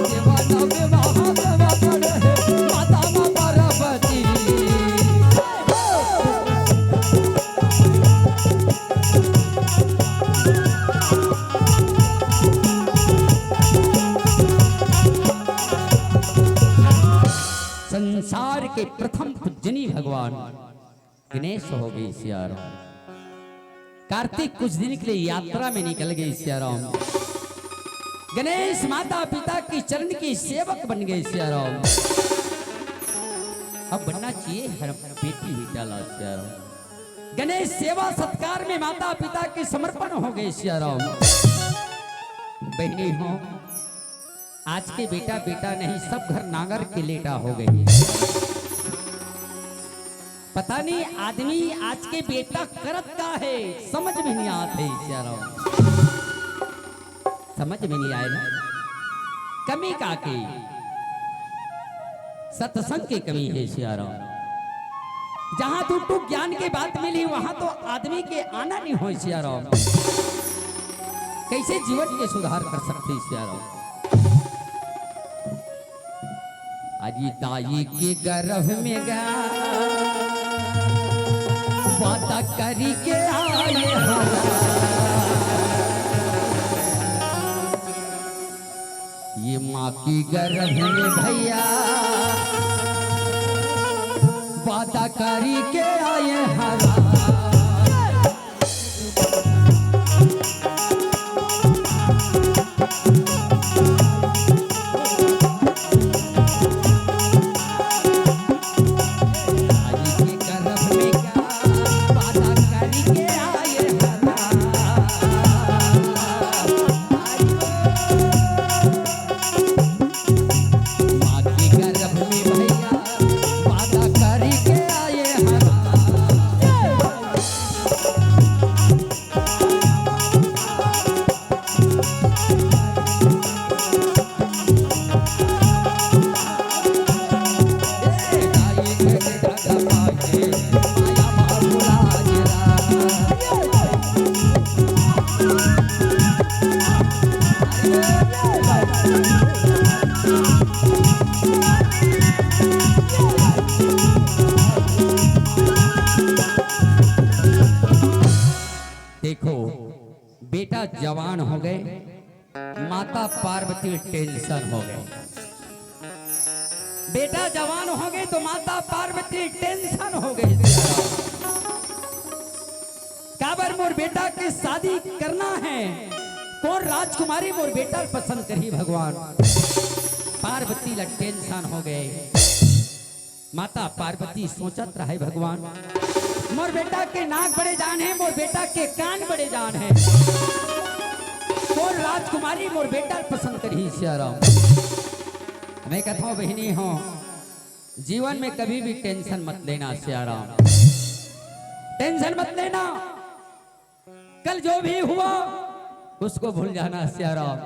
देवा नब्बे महादेवा बड़े हे। माता माँ पार्वती। संसार के प्रथम पूजनीय भगवान गणेश हो गए सियाराम। कार्तिक कुछ दिन के लिए यात्रा में निकल गए सियाराम। गणेश माता पिता के चरण के सेवक बन गए सियाराम। अब बनना चाहिए हर बेटी बेटा ला सियाराम। गणेश सेवा सत्कार में माता पिता के समर्पण हो गए सियाराम। बहनी हो, आज के बेटा बेटा नहीं, सब घर नांगर के लेटा हो गए। पता नहीं आदमी आज के बेटा करत का है, समझ में नहीं आत है सियाराम। समझ में नहीं आए ना, कमी का के? सत्संग के कमी है सियाराम। जहां दू टूक ज्ञान के बात मिली, वहां तो आदमी के आना नहीं हो सियाराम। कैसे जीवन के सुधार कर सकते सियाराम? अजी दाई के गर्भ में गा वादा करी के आए हरा। ये माँ की गर्भ में भैया वादा करी के आए हरा। देखो, बेटा जवान हो गए, माता पार्वती टेंशन हो गए। बेटा जवान हो गए तो माता पार्वती टेंशन हो गए। काबर मोर बेटा के शादी करना है, कौन राजकुमारी मोर बेटा पसंद करही भगवान। पार्वती ला टेंशन हो गए। माता पार्वती सोचत रहे, भगवान, मोर बेटा के नाक बड़े जान है, मोर बेटा के कान बड़े जान है, कौन राजकुमारी मोर बेटा पसंद करही सियाराम। मैं कथा बहिनी हो, जीवन में कभी भी टेंशन मत लेना सियाराम, टेंशन मत लेना। कल जो भी हुआ, उसको भूल जाना सियाराम।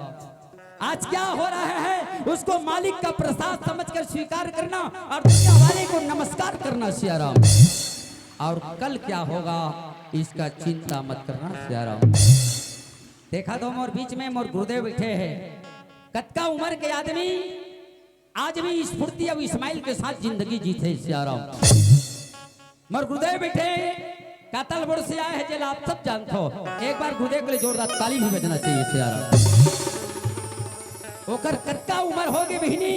आज क्या हो रहा है, उसको मालिक का प्रसाद समझकर स्वीकार करना और दुनिया वाले को नमस्कार करना सियाराम। और कल क्या होगा, इसका चिंता मत करना सियाराम। देखा तो मोर बीच में मोर गुरुदेव बैठे हैं, कतका उम्र के आदमी आज भी स्फूर्ति अउ स्माइल के साथ जिंदगी जीथे सियाराम। मोर गुरुदेव बैठे कातल बोड़ से आए हैं, जेला आप सब जानत हो। एक बार गुरुदेव के लिए जोरदार ताली भी बजना चाहिए सियाराम। ओकर कतका उम्र हो गए बहिनी,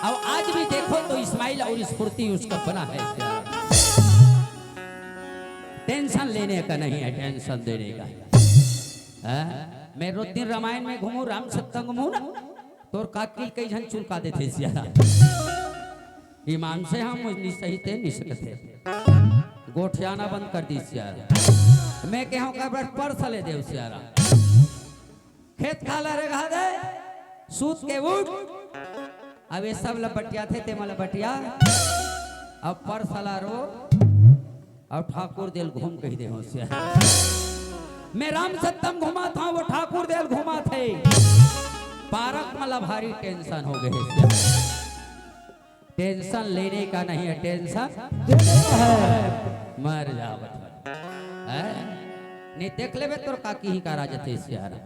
अउ आज भी देखो तो स्माइल अउ स्फूर्ति उसका बना है सियाराम। टेंशन लेने का नहीं है, टेंशन देने का है। हाँ? मैं रोज दिन रामायण में घूमू, राम सत्संग घूमू ना, तोर काकी कई झन चुलका देथे सियारा। ईमान से हम नि सही ते नि सकत हे। गोठियाना बंद कर दी सियारा। मैं कहूँ का बस पर्स ले देव सियारा। खेत खाला रे घा दे, सूत के उठ। अब ये सब ल बटिया थे, ते मन ल बटिया। अब पर्स ला रो। अउ ठाकुर देल घूम कहि दे हों सियारा। मैं राम सत्संग घुमात हौं, वो ठाकुर देल घुमात हे। पारक मला भारी टेंशन हो गए हे सियारा। टेंशन लेने का नहीं है, टेंशन देने का है। मर जावत है। नहीं देख लेबे तोर काकी ही का राज थे सियारा।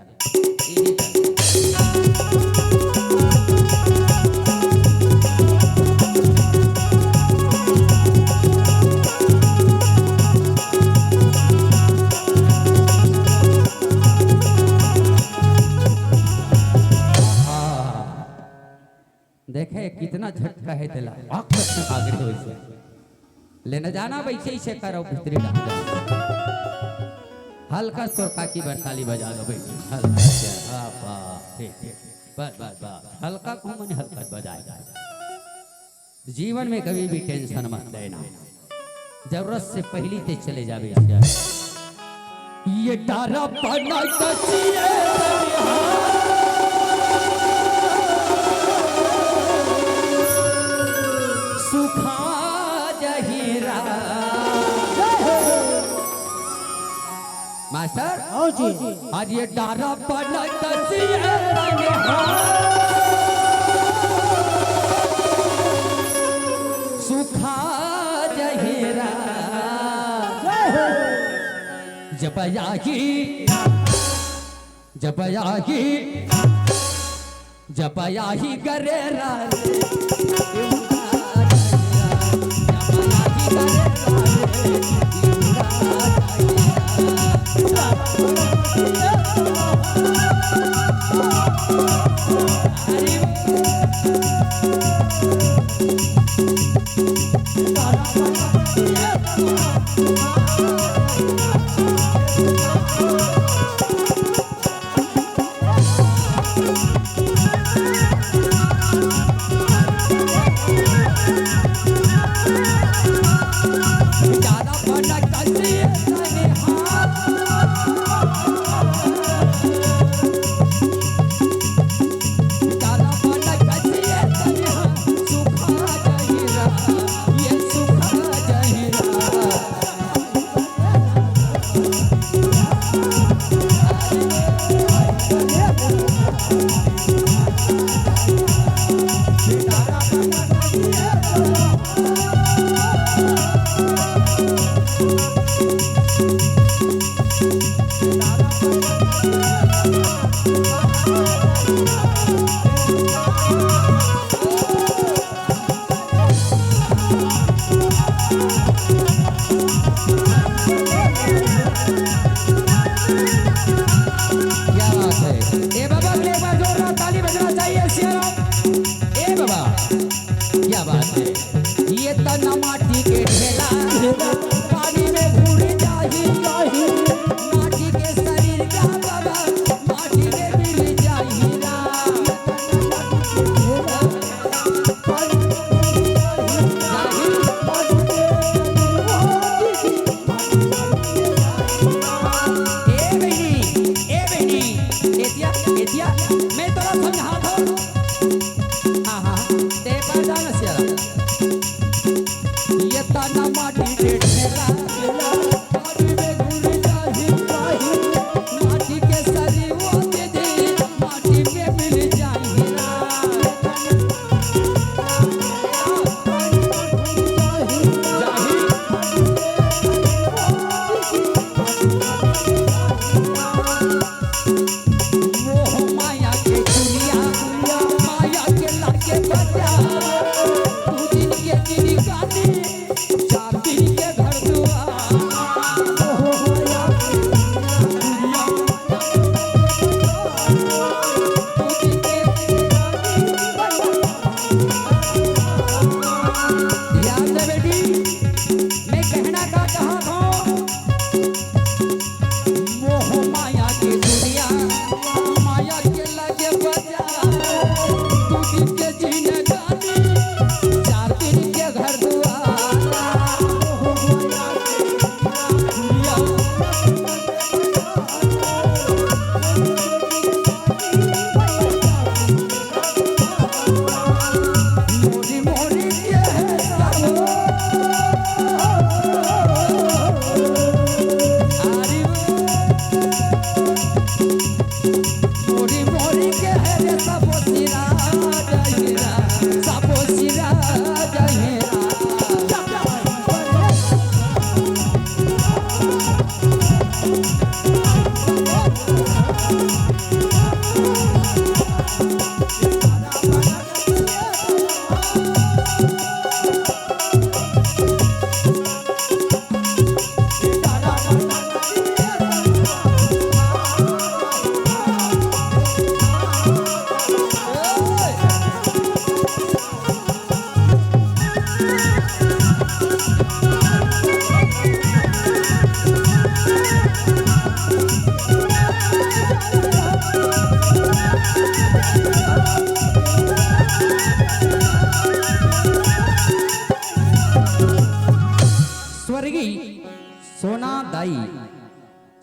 देखे कितना झटका है तेला, आकर्षण आगरे हो से। लेना जाना वैसे ही से करो भीतरी डाल। हल्का से तोर काकी बर ताली बजा दो बेटी, हल्का से। हाँ, वाह, ठीक, ठीक। बस, बस, बस। हल्का को मन हल्का बजाए। जीवन में कभी भी टेंशन मत लेना, जरूरत से पहली ते चले जावे। ये डारा बना कचिए सुखा जहीरा। मास्टर, हाँ जी। आज ये डारा बना कचिए सुखा जहीरा। जब आही, जब आही, जब आही गरेरा रे। क्या बात है। ए बाबा के लिए एक बार जोरदार ताली बजना चाहिए, सियाराम। ए बाबा, क्या बात है। ये तना माटी के ढेला, पानी में घुल जाही, माटी के शरीर का बाबा, माटी में मिल जाही राम। ए बहिनी, ए बहिनी, एतिया, एतिया, मैं तोला समझात हौं। आहा, ते पर जाना सियारा। मोरी मोरी के हे रे सबो सिरा जहिरा, सबो सिरा जहिरा। स्वर्गीय सोना दाई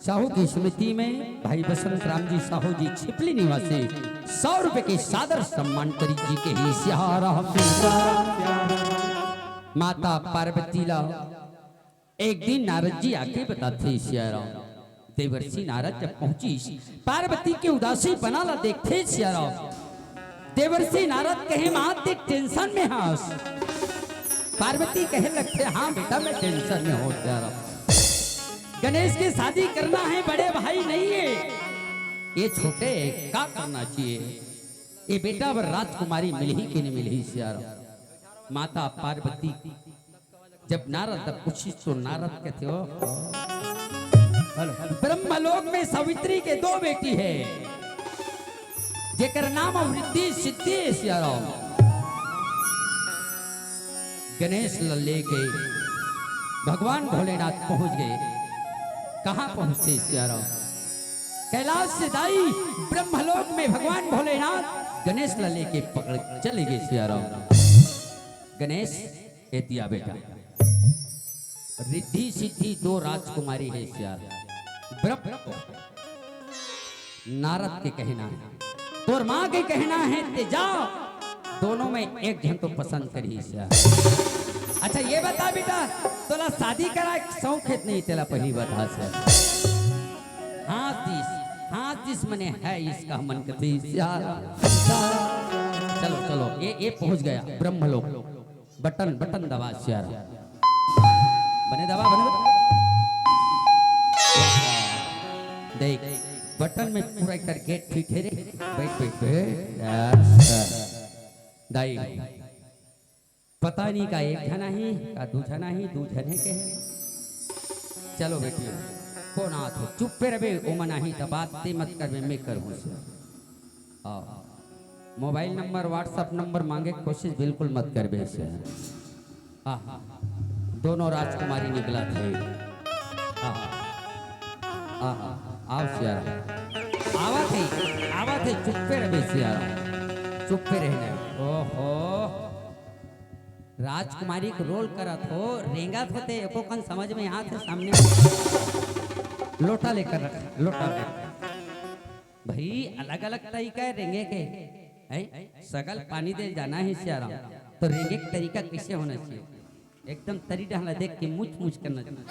साहू की स्मृति में भाई बसंत राम जी साहू जी छिपली निवासी सौ रुपए के सादर सम्मान करी जी के ही सियारा। माता पार्वती ला एक दिन नारद जी आके बताथे सियारा। देवर्षि नारद जब पहुंचिस, पार्वती के उदासी पना ला देखथे सियारा। देवर्षि नारद कहे, "माँ, ते टेंशन में हस?" पार्वती कहे लगथे, "हाँ बेटा, मैं टेंशन में हूँ सियारा। गणेश के शादी करना है, बड़े भाई नहीं है, ये छोटे, का करना चाहिए? ये बेटा बर राजकुमारी मिलही कि नहीं मिलही सियारा?" माता पार्वती जब नारद ला पूछिस तो नारद कथे, "ओहो, ब्रह्मलोक में सावित्री के दो बेटी है, जेकर नाम रिद्धि सिद्धि हे सियाराम।" गणेश ला लेके भगवान भोलेनाथ पहुंच गए। कहाँ पहुंचथे सियाराम? कैलाश से दाई ब्रह्मलोक में भगवान भोलेनाथ गणेश ला लेके पकड़ चले गए सियाराम। गणेश, ए दिया बेटा, रिद्धि सिद्धि दो राजकुमारी हे सियार। ब्रह्म, नारद के कहना है, तोर माँ के कहना है, ते जा, दोनों में एक झन तो पसंद करही सियार। अच्छा ये बता बेटा, तोला शादी कराए के शौक हे त नहीं, तेला पहली बता सियार। हाँस दिस, हाँस दिस मने है इसका मन कथी सियार। चलो चलो, ये ये पहुंच गया ब्रह्मलोक। बटन, बटन दबा सियारा। बने दबा, बने दबा। देख, बटन में पूरा एकर गेट फिट हे रे। बैठ, बैठ, बैठ। अच्छा। दाई, पता नहीं का एक झन आही, का दू झन आही, दू झने के हे। चलो बेटी, कोन आत हे? चुप्पे रबे, ओमन आही त बात ते मत करबे, मैं करहूँ से। आओ। मोबाइल नंबर, WhatsApp नंबर मांगे के कोशिश बिल्कुल मत करबे से। आहा, दोनों राजकुमारी निकलत हे। आहा, आहा, आओ सियारा। आवत हे, आवत हे, चुप्पे रबे सियारा। चुप्पे रहने। ओहो। राजकुमारी के रोल करत हो, रेंगत होते, एको कन समझ में आत हे सामने। लोटा लेकर रख, लोटा लेकर। भाई, अलग-अलग तरीका हे रेंगे के, हैं? सगल पानी दे जाना हे सियाराम, तो रेंगे के तरीका कैसे होना चाहिए? एकदम तरी डहला देख के मुछ मुछ करना चाहिए।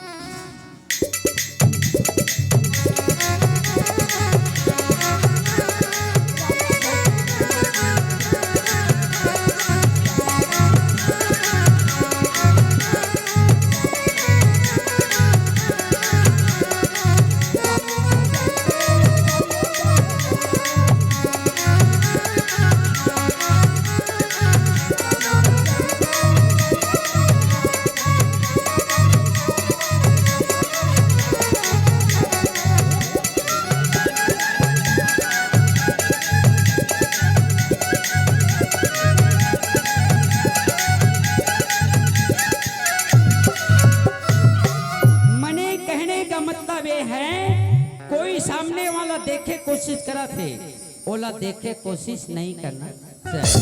मने कहने का मतलब ये है, कोई सामने वाला देखे कोशिश करत हे, ओला देखे कोशिश नहीं करना चाहिए।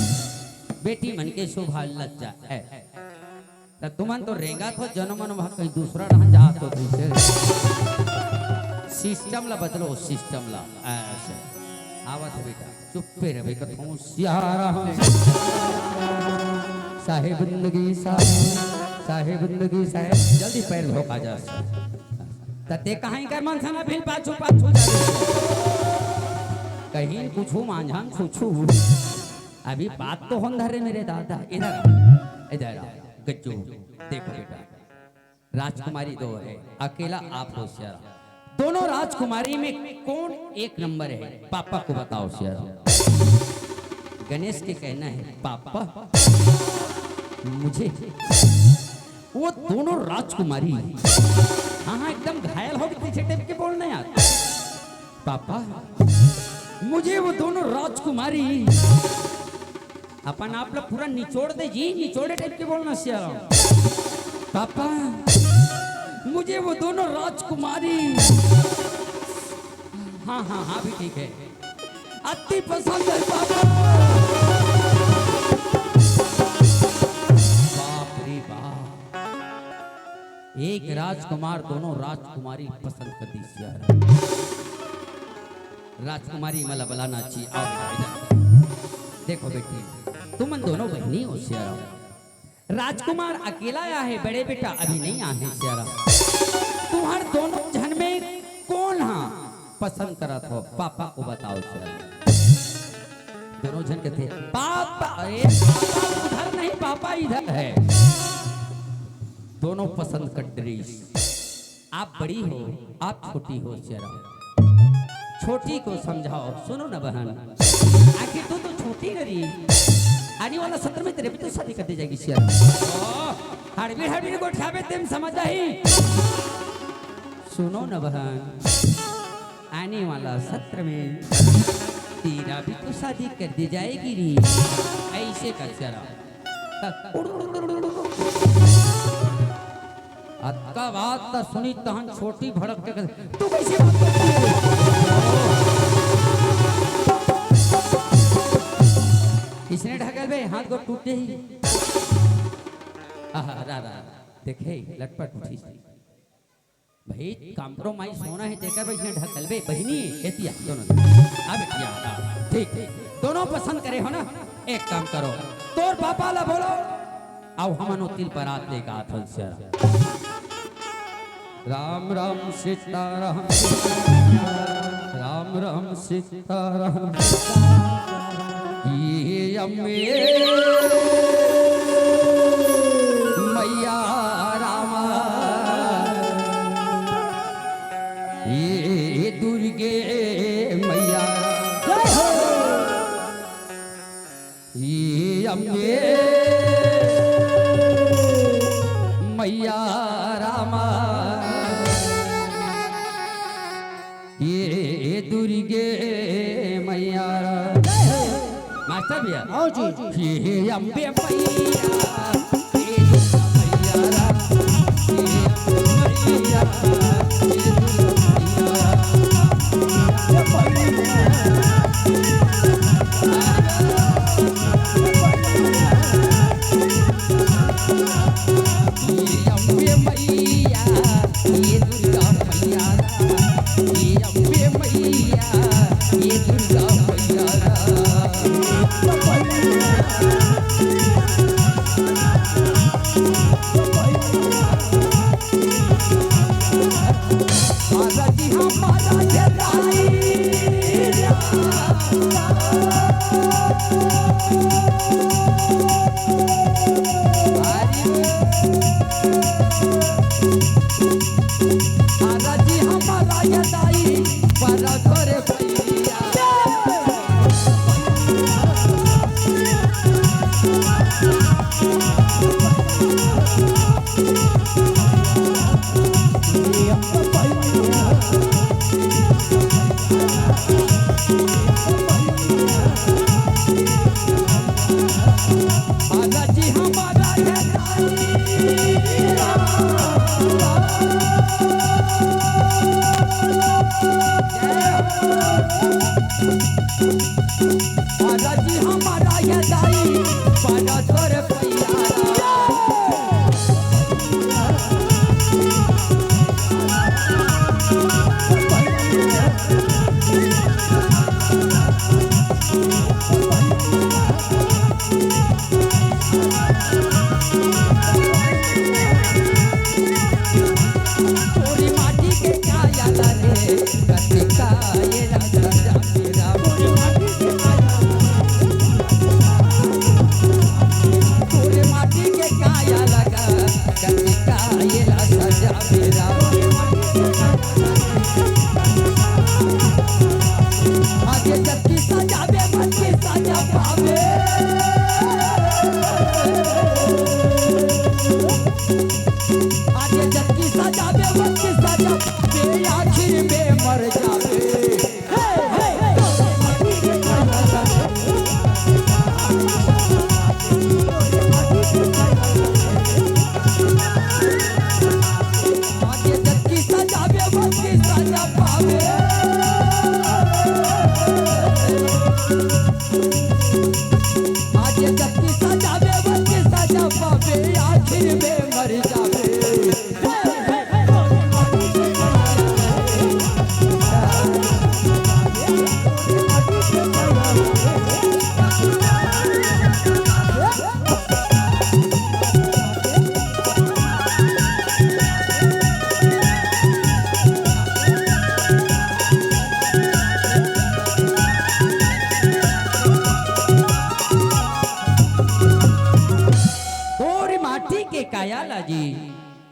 बेटी मन के शोभा लज्जा हे। त तुमन तो रेंगत हो, जनो मन वहाँ कहीं दूसरा डहन जात हो, दूसरे सिस्टम ला बदलो, सिस्टम ला। ऐसे आवत हे बेटा, चुप्पे रहे बेटा, तू सियारा हो। साहेब बंदगी साहेब, साहेब बंदगी साहेब, जल्दी पैर धो के आ जा। त ते कहाँ कर मन सना फिर पाछू पाछू जा रहे हो। कहीं कुछू मांझान छुछू। अभी बात तो होन धरे मेरे दादा। इधर आ, इधर आ, गज्जू, देखो बेटा, राजकुमारी दो है, अकेला आप हो सियाराम। दोनों राजकुमारी में कौन एक नंबर है? पापा को बताओ सियाराम। गणेश के कहना है, पापा, मुझे वो दोनों राजकुमारी, हाँ, हाँ, एकदम घायल हो गई, पीछे टेप के बोलना यार। पापा, मुझे वो दोनों राजकुमारी, अपन आप लोग पूरा निचोड़ दे जी, निचोड़े टाइप के बोलना सियाराम। पापा, मुझे वो दोनों राजकुमारी, हाँ, हाँ, हाँ, भी ठीक है, अति पसंद है पापा। बाप रे बाप, एक राजकुमार दोनों राजकुमारी पसंद कर दी सियाराम। राजकुमारी मला बलाना ची, आओ बेटा, इधर। देखो बेटी, तुमन दोनों बहिनी हो सियाराम। राजकुमार अकेला आया है, बड़े बेटा अभी नहीं आए हैं सियाराम। तुम्हार दोनों झन में कौन हा पसंद करत हो? पापा को बताओ सियाराम। दोनों झन कहते, पापा, अरे पापा उधर नहीं, पापा इधर है। दोनों पसंद कर डरीस। आप बड़ी हो, आप छोटी हो सियाराम। छोटी को समझाओ, सुनो ना बहन, आखिर तू तो छोटी न रही। आने वाला सत्र में तेरे भी तो शादी कर दी जाएगी सियाराम। ओ, हड़बीर हड़बीर गोठियाबे तेम समझ आही। सुनो ना बहन, आने वाला सत्र में तेरा भी तो शादी कर दी जाएगी री। ऐसे कर सियाराम। अतका बात त सुनी तहन छोटी भड़क के कहे, "तू कैसे बात करती है?" इसने ढकेल बे, हाथ को टूटे ही। आहा, रा, रा, देखे, लटपट उठी। भाई, compromise होना है, तेकर भाई इसने ढकेल बे, बहिनी, एतिया, दोनों। अब एतिया, हाँ, ठीक, ठीक। दोनों पसंद करे हो ना? एक काम करो, तोर पापा ला बोलो, आओ हमन ओ तिल परात लेके आथन सियाराम। राम राम सीताराम, राम राम सीताराम। ये अम्बे मैया रामा, ये दुर्गे मैया। जय हो। ये अम्बे मैया रामा, ये दुर्गे मैया रामा। मास्टर भैया। आओ जी। ये अम्बे मैया, ये दुर्गा मैया रामा, ये अम्बे मैया, ये दुर्गा मैया रामा। ये अम्बे मैया, ये दुर्गा मैया, ये अम्बे मैया, ये दुर्गा मैया।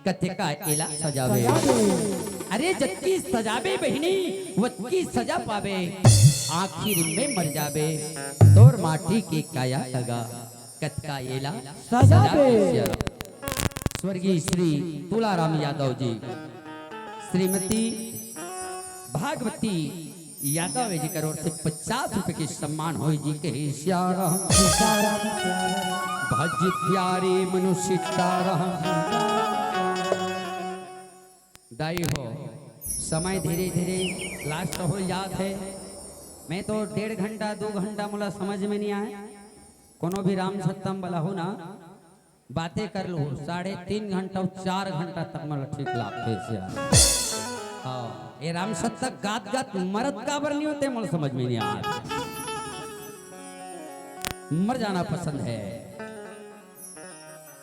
कतका एला सजाबे। अरे जतकी सजाबे बहिनी, वतकी सजा पाबे। आखिर में मर जाबे, तोर माटी के काया लगा। कतका एला सजाबे। स्वर्गीय श्री तुलाराम यादव जी, श्रीमती भागवती यादव जी कर ओर से पचास रुपए के सम्मान होय जी, कहे सियाराम। भज प्यारे मनुष्य तारा। दाई हो, समय धीरे-धीरे last हो जात हे। मैं तो डेढ़ घंटा, दो घंटा मोला समझ में नहीं आए। कोनो भी राम सत्ता म बलाहू ना, बातें कर लूँ, साढ़े तीन घंटा अउ चार घंटा तक मोला ठीक लागथे सियाराम। हाँ, ये राम सत्ता गात-गात मरत काबर नहीं होते, मोला समझ में नहीं आत। मर जाना पसंद है।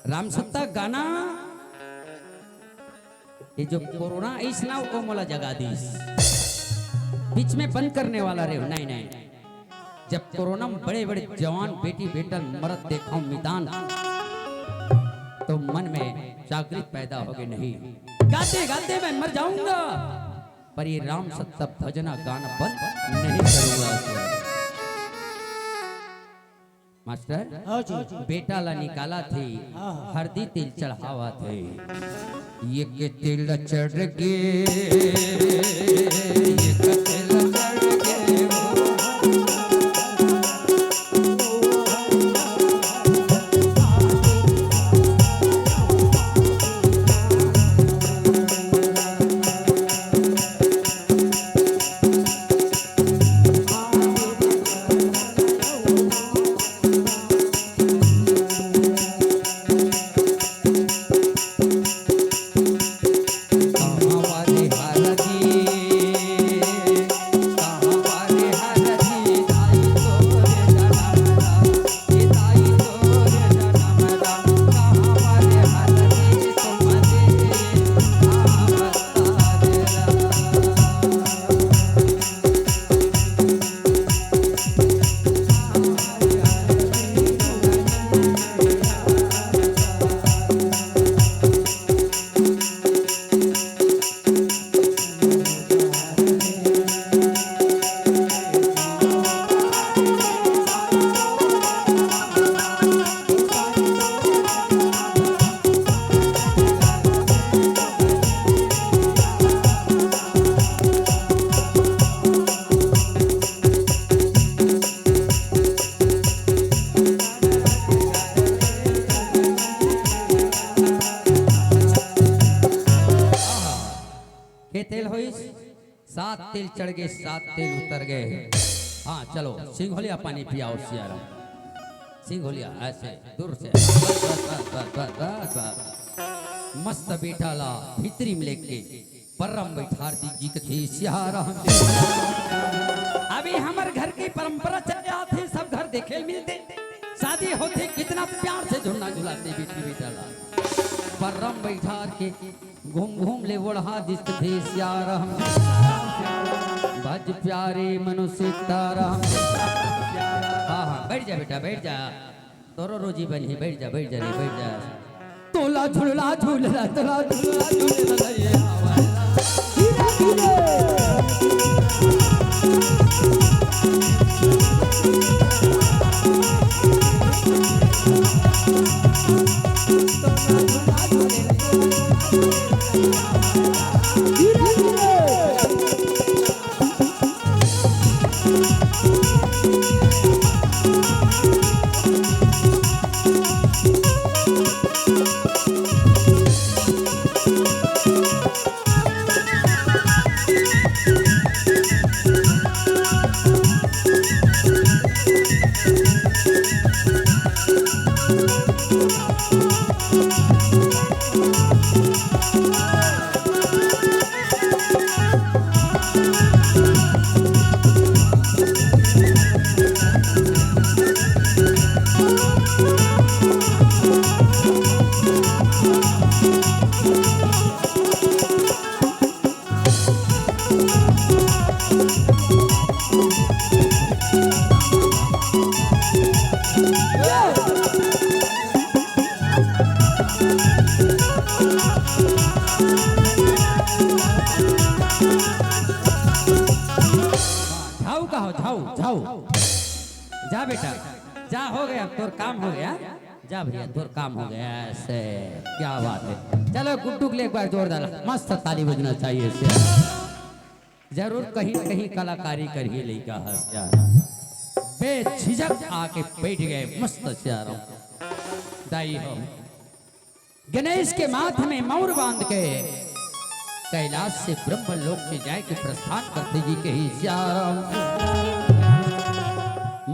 राम सत्ता गाना ये जो कोरोना आइस ना, वो मोला जगा दीस। बीच में बंद करने वाला रहे, नहीं, नहीं। जब कोरोना में बड़े-बड़े जवान बेटी बेटा मरत देखा हूँ मितान, तो मन में जागृत पैदा हो गई, नहीं, गाते-गाते मैं मर जाऊंगा, पर ये राम सत्ता भजना गाना बंद नहीं करूंगा। मास्टर, हाँ जी। बेटा ला निकालथे, हाँ, हाँ। हरदी तेल चढ़ावथे। ये के तेल चढ़ गे, ये के तेल चढ़ गे। के तेल होइस? सात तेल चढ़ गए, सात तेल उतर गए। हाँ, चलो, सिंघोलिया पानी पियाओ सियाराम। सिंघोलिया ऐसे दूर से। बस, बस, बस। मस्त बेटा ला भीतरी में लेके परम बैठार दी जी कथे सियाराम। अभी हमर घर की परंपरा चल जात हे, सब घर देखे मिलते, शादी होथे, कितना प्यार से झुलना झुलाते बेटी बेटा ला। परम बैठार के घूम घूम ले ओढ़ा दिस कथे सियाराम। भज प्यारे मनुष्य तारा। हाँ, हाँ, बैठ जा बेटा, बैठ जा। तोरो रोजी बनही, बैठ जा, बैठ जा रे, बैठ जा। तोला झुलला झुलला, तोला झुलला झुलला, ये आवारा। धीरे धीरे। जा बेटा, जा, हो गया, तोर काम हो गया। जा भैया, तोर काम हो गया। ऐसे क्या बात है। चलो गुड्डू के लिए एक बार जोरदार मस्त ताली बजना चाहिए इसे। जरूर कहीं न कहीं कलाकारी करिए लइका हस यार। बेझिझक आके बैठ गए मस्त सियाराम। दाई हो, गणेश के माथ में मौर बांध के कैलाश से ब्रह्म लोक के जाए के प्रस्थान करथे जी कहे सियाराम।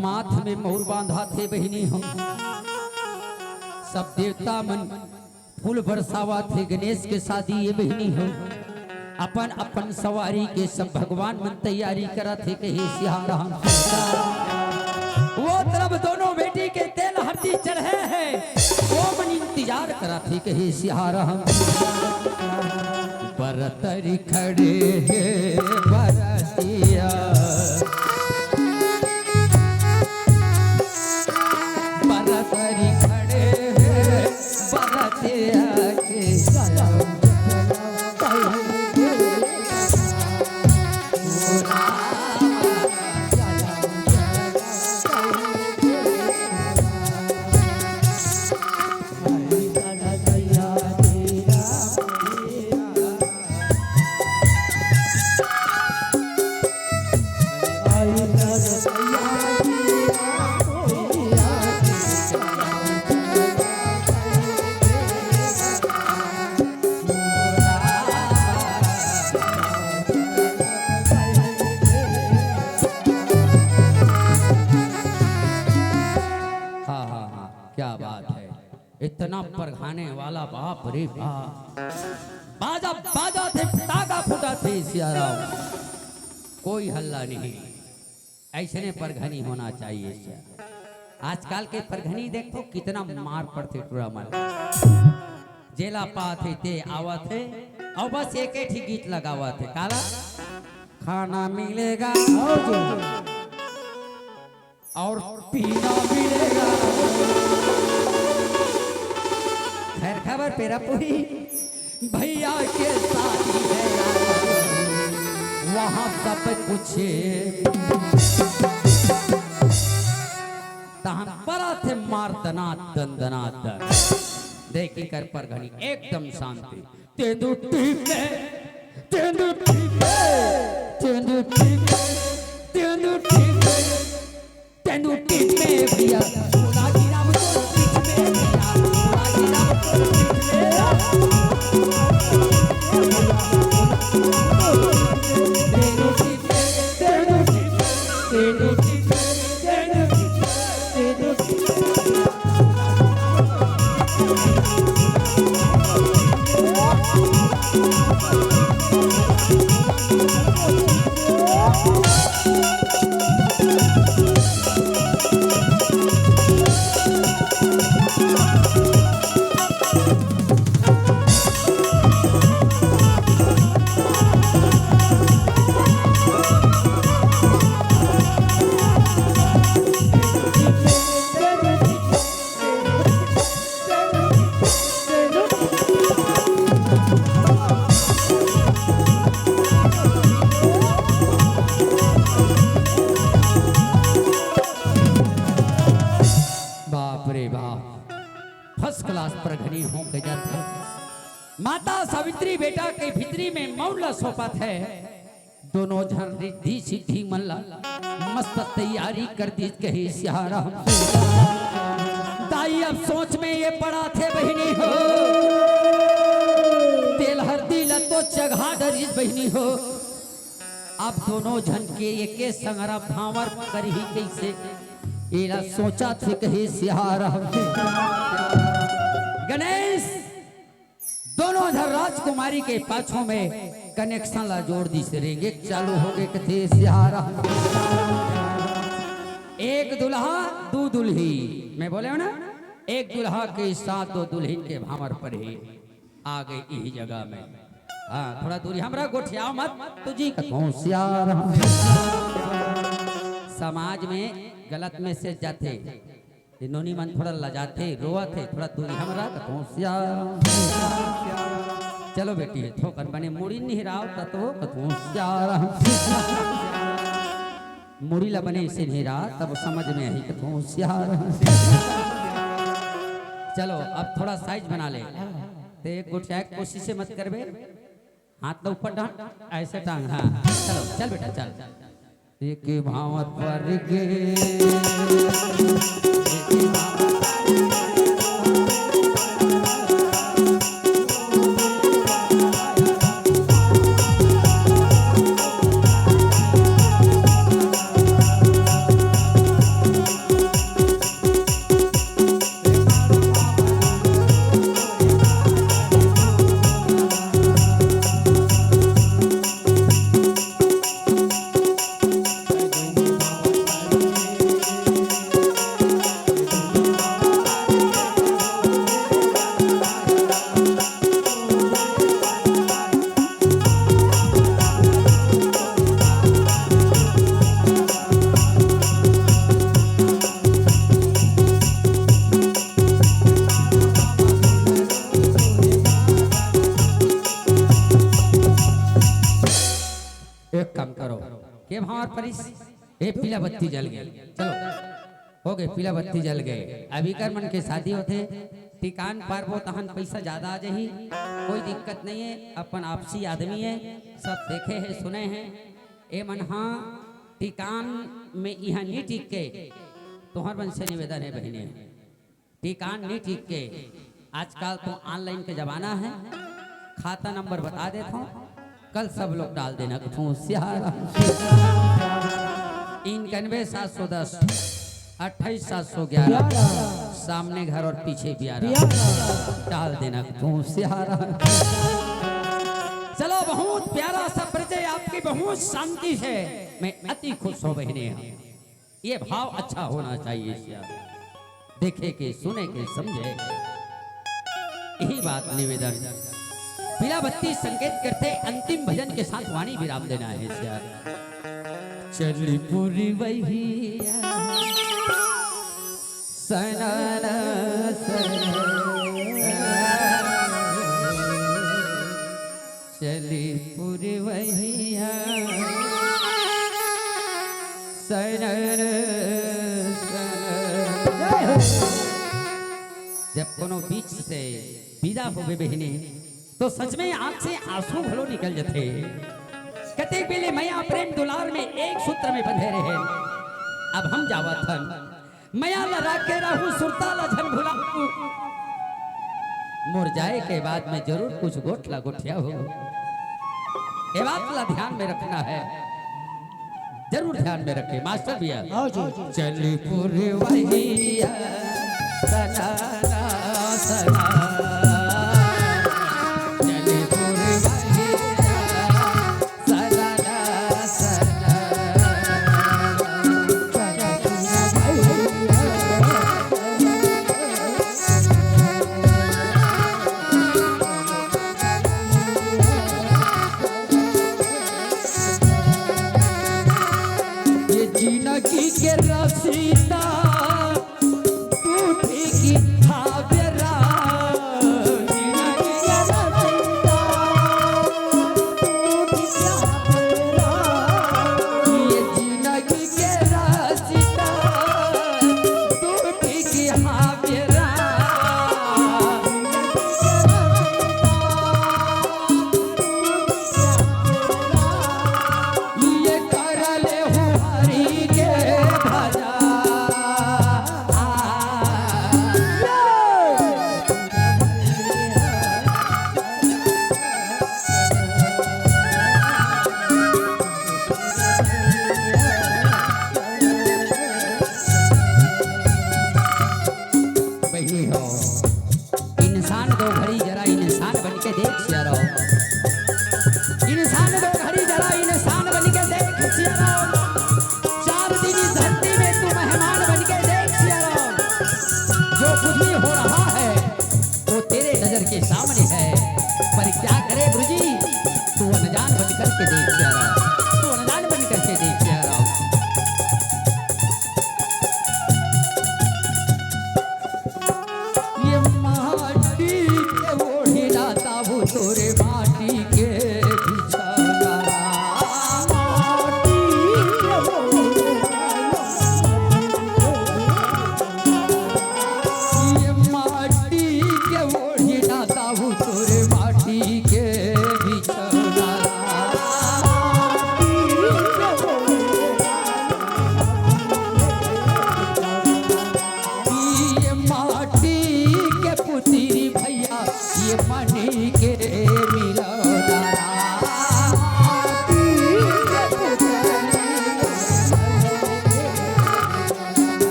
माथ में मौर बांधा थे बहिनी हो, सब देवता मन फूल बरसावा थे गणेश के शादी ये बहिनी हो। अपन अपन सवारी के सब भगवान मन तैयारी करत हे कहे सियाराम। वो तरफ दोनों बेटी के तेल हरदी चढ़े हे, वो मन इंतजार करत हे कहे सियाराम। बरतरी खड़े हे बरतिया, बरतरी खड़े हे बरतिया के। हाँ, हाँ, हाँ, क्या बात है। इतना परघाने वाला, बाप रे बाप। बाजा बाजा थे, फटाका फूटा थे सियाराम। कोई हल्ला नहीं, ऐसने परघनी होना चाहिए सियाराम। आजकल के परघनी देखो कितना मार पड़थे टूरा मन। जेला पाथे ते आवत हे, अउ बस एक ही गीत लगावत हे। काला? खाना मिलेगा। और पीना मिलेगा। खैर खबर पेरा पूरी भैया के शादी है, वहाँ सब कुछ। तहन परा थे मार दना दन दना दन। देखी कर परघनी एकदम शांति। तेंदू टीपे, तेंदू टीपे, तेंदू टीपे, तेंदू टीपे, तेंदू टीपे भैया। बाप रे बाप, फर्स्ट क्लास परघनी हो के जात हे। माता सावित्री बेटा के भीतरी में मौर ला सौंपत हे। दोनों झन रिद्धि सिद्धि मन ला मस्त तैयारी कर दिस कहे सियाराम। दाई अब सोच में ये पड़ा थे बहिनी हो, तेल हरदी ला तो चघा डरिस बहिनी हो। अब दोनों झन के एके संगरा भांवर करही कइसे, एला सोचा थे कहे सियाराम। गणेश दोनों झन राजकुमारी के पाछू में कनेक्शन ला जोड़ दिस, रेंगे चालू हो गे कथे सियाराम। एक दुल्हा दू दुल्ही, मैं बोले हो ना, एक दुल्हा के साथ दो दुल्हिन के भांवर पड़ही। आ गए इही जगह में। हाँ, थोड़ा दूरी हमरा गोठियाव मत, तू जी कथों सियाराम। समाज में गलत मैसेज जाथे, ये नोनी मन थोड़ा लजाथे, रोवत हे, थोड़ा दूरी हमरा कथों सियाराम। चलो बेटी, थोकन बने मुड़ी निहराव, ततवो कथों सियाराम। मुड़ी ला बने से नहीं रहा, तब समझ में आही कि तू होशियार। चलो, अब थोड़ा साइज बना ले। ते एक गोठिया के कोशिश मत करबे, हाथ ला ऊपर डाल, ऐसे टांग, हाँ, चलो, चल बेटा, चल। एक भावत पर गे, एक भावत एक काम करो, के भांवर परिस, ए पीला बत्ती जल गए, चलो, हो गए, पीला बत्ती जल गए। अब इकर मन के शादी होथे, टिकान पारबो तहन पैसा ज्यादा आ जाही, कोई दिक्कत नहीं है, अपन आपसी आदमी है, सब देखे हैं, सुने हैं। ए मन हा टिकान में इहाँ नहीं टिक के, तोहर मन से निवेदन है बहिनी, टिकान नहीं टिक के, आजकल तो ऑनलाइन के जमाना है, खाता नंबर बता देत हूँ, कल सब लोग डाल देना, कुछ होशियार। इक्यानवे सात सौ दस, अट्ठाईस सात सौ ग्यारह, सामने घर और पीछे ब्यारा, डाल देना, कुछ होशियार। चलो, बहुत प्यारा सा परिचय आपकी, बहुत शांति से, मैं अति खुश हूँ बहिनी। ये भाव अच्छा होना चाहिए सिया। देखे के, सुने के, समझे, यही बात निवेदन। पीला बत्ती संकेत करते अंतिम भजन के साथ वाणी विराम देना है सिया। चली पुरवैया, सनाना सना। चली पुरवैया, सरर, सरर। जब कोनो बीच से विदा होबे बहिनी, तो सच में आँख से आंसू घलो निकल जथे। कतेक बेले मया प्रेम दुलार में एक सूत्र में बंधे रहे, अब हम जावत हन। मया ला राखे रहू, सुरता ला झन भुलाहू। मोर जाए के बाद में जरूर कुछ गोठ ला गोठियाहू। ये बात ला ध्यान में रखना है, जरूर ध्यान में रखे मास्टर भैया। आओ जी। चली पुरवैया, सना, सना, चली पुरवैया। ये जिनगी के रसीदा टूटी की हावेरा।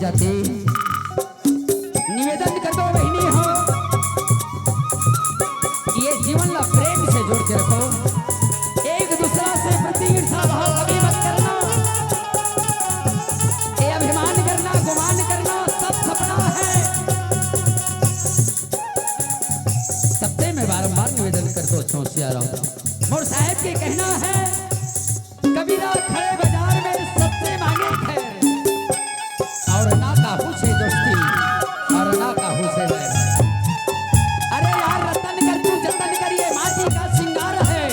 जाते। निवेदन कर दो बहिनी हो, ये जीवन ला प्रेम से जोड़ के रखो, एक दूसरा से प्रति ईर्षा भाव कभी मत करना। ये अभिमान करना, गुमान करना सब सपना है। सबसे मैं बारंबार निवेदन करतो हूँ सियाराम। मोर साहेब के कहना है, कबीरा खड़े बाजार में सबसे मांगे खैर, और ना काहू से दोस्ती, और ना काहू से वैर। अरे यार, रतन कर तू जतन कर, ये माटी का श्रृंगार है।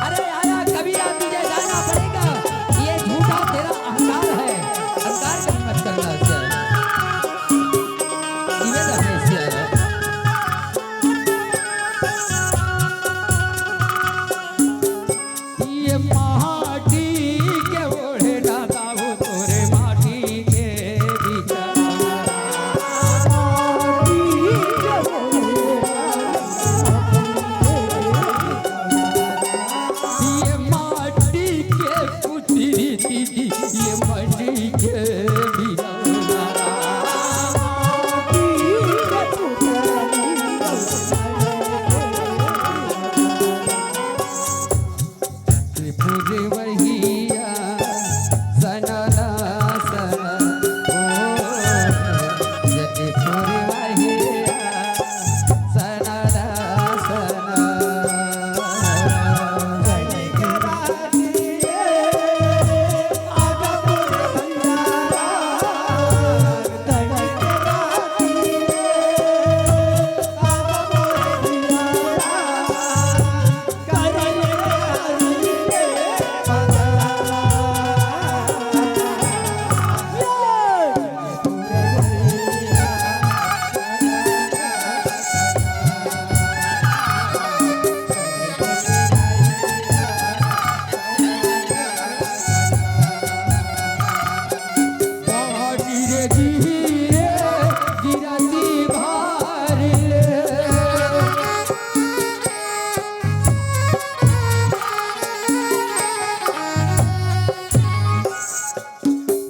अरे आया कबीरा, तुझे जाना पड़ेगा, ये झूठा तेरा अहंकार है। अहंकार कभी मत करना।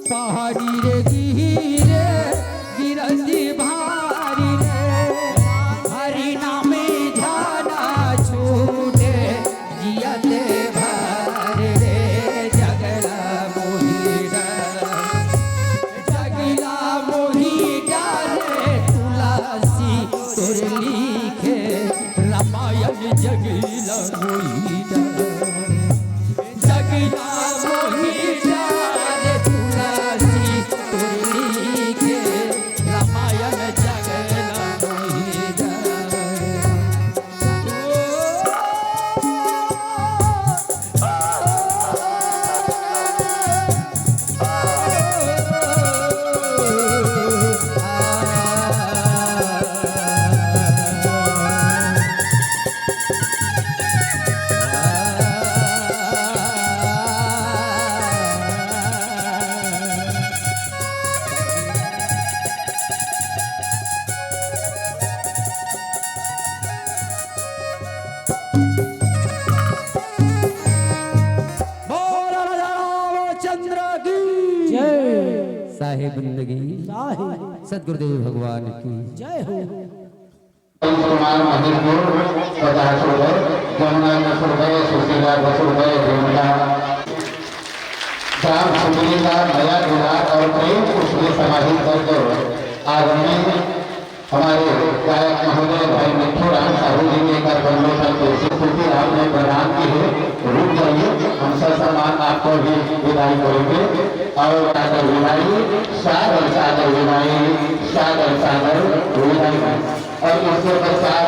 पहाड़ी रे गिरे गिरती भारी रे, हरि नाम जाना छूटे जियते भारी रे। जगला मोही डर, जगला मोही डर, तुलसी तोर लिखे रामायण। जगला मोही डर, जगला मोही डर, तुलसी तोर लिखे रामायण। जगला मोही डर। बोलो राजा रामचंद्र की जय। साहिब बंदगी साहिब। सतगुरुदेव भगवान की जय हो। कुमार महेंद्र पचास रुपए, जमुना दस रुपए, सुशीला दस रुपए, रेणुका। ग्राम सुंदरी का नया गुलाब और प्रेम खुशबू समाहित करके आदरणीय हमारे गायक महोदय भाई मिट्ठू राम साहू जी के कर कमलों पर तुलसी स्तुति आपने प्रदान की है। रुक जाइए, हम ससम्मान आपको भी विदाई करेंगे। और सादर विदाई, सादर सादर विदाई, सादर सादर विदाई। और इसके पश्चात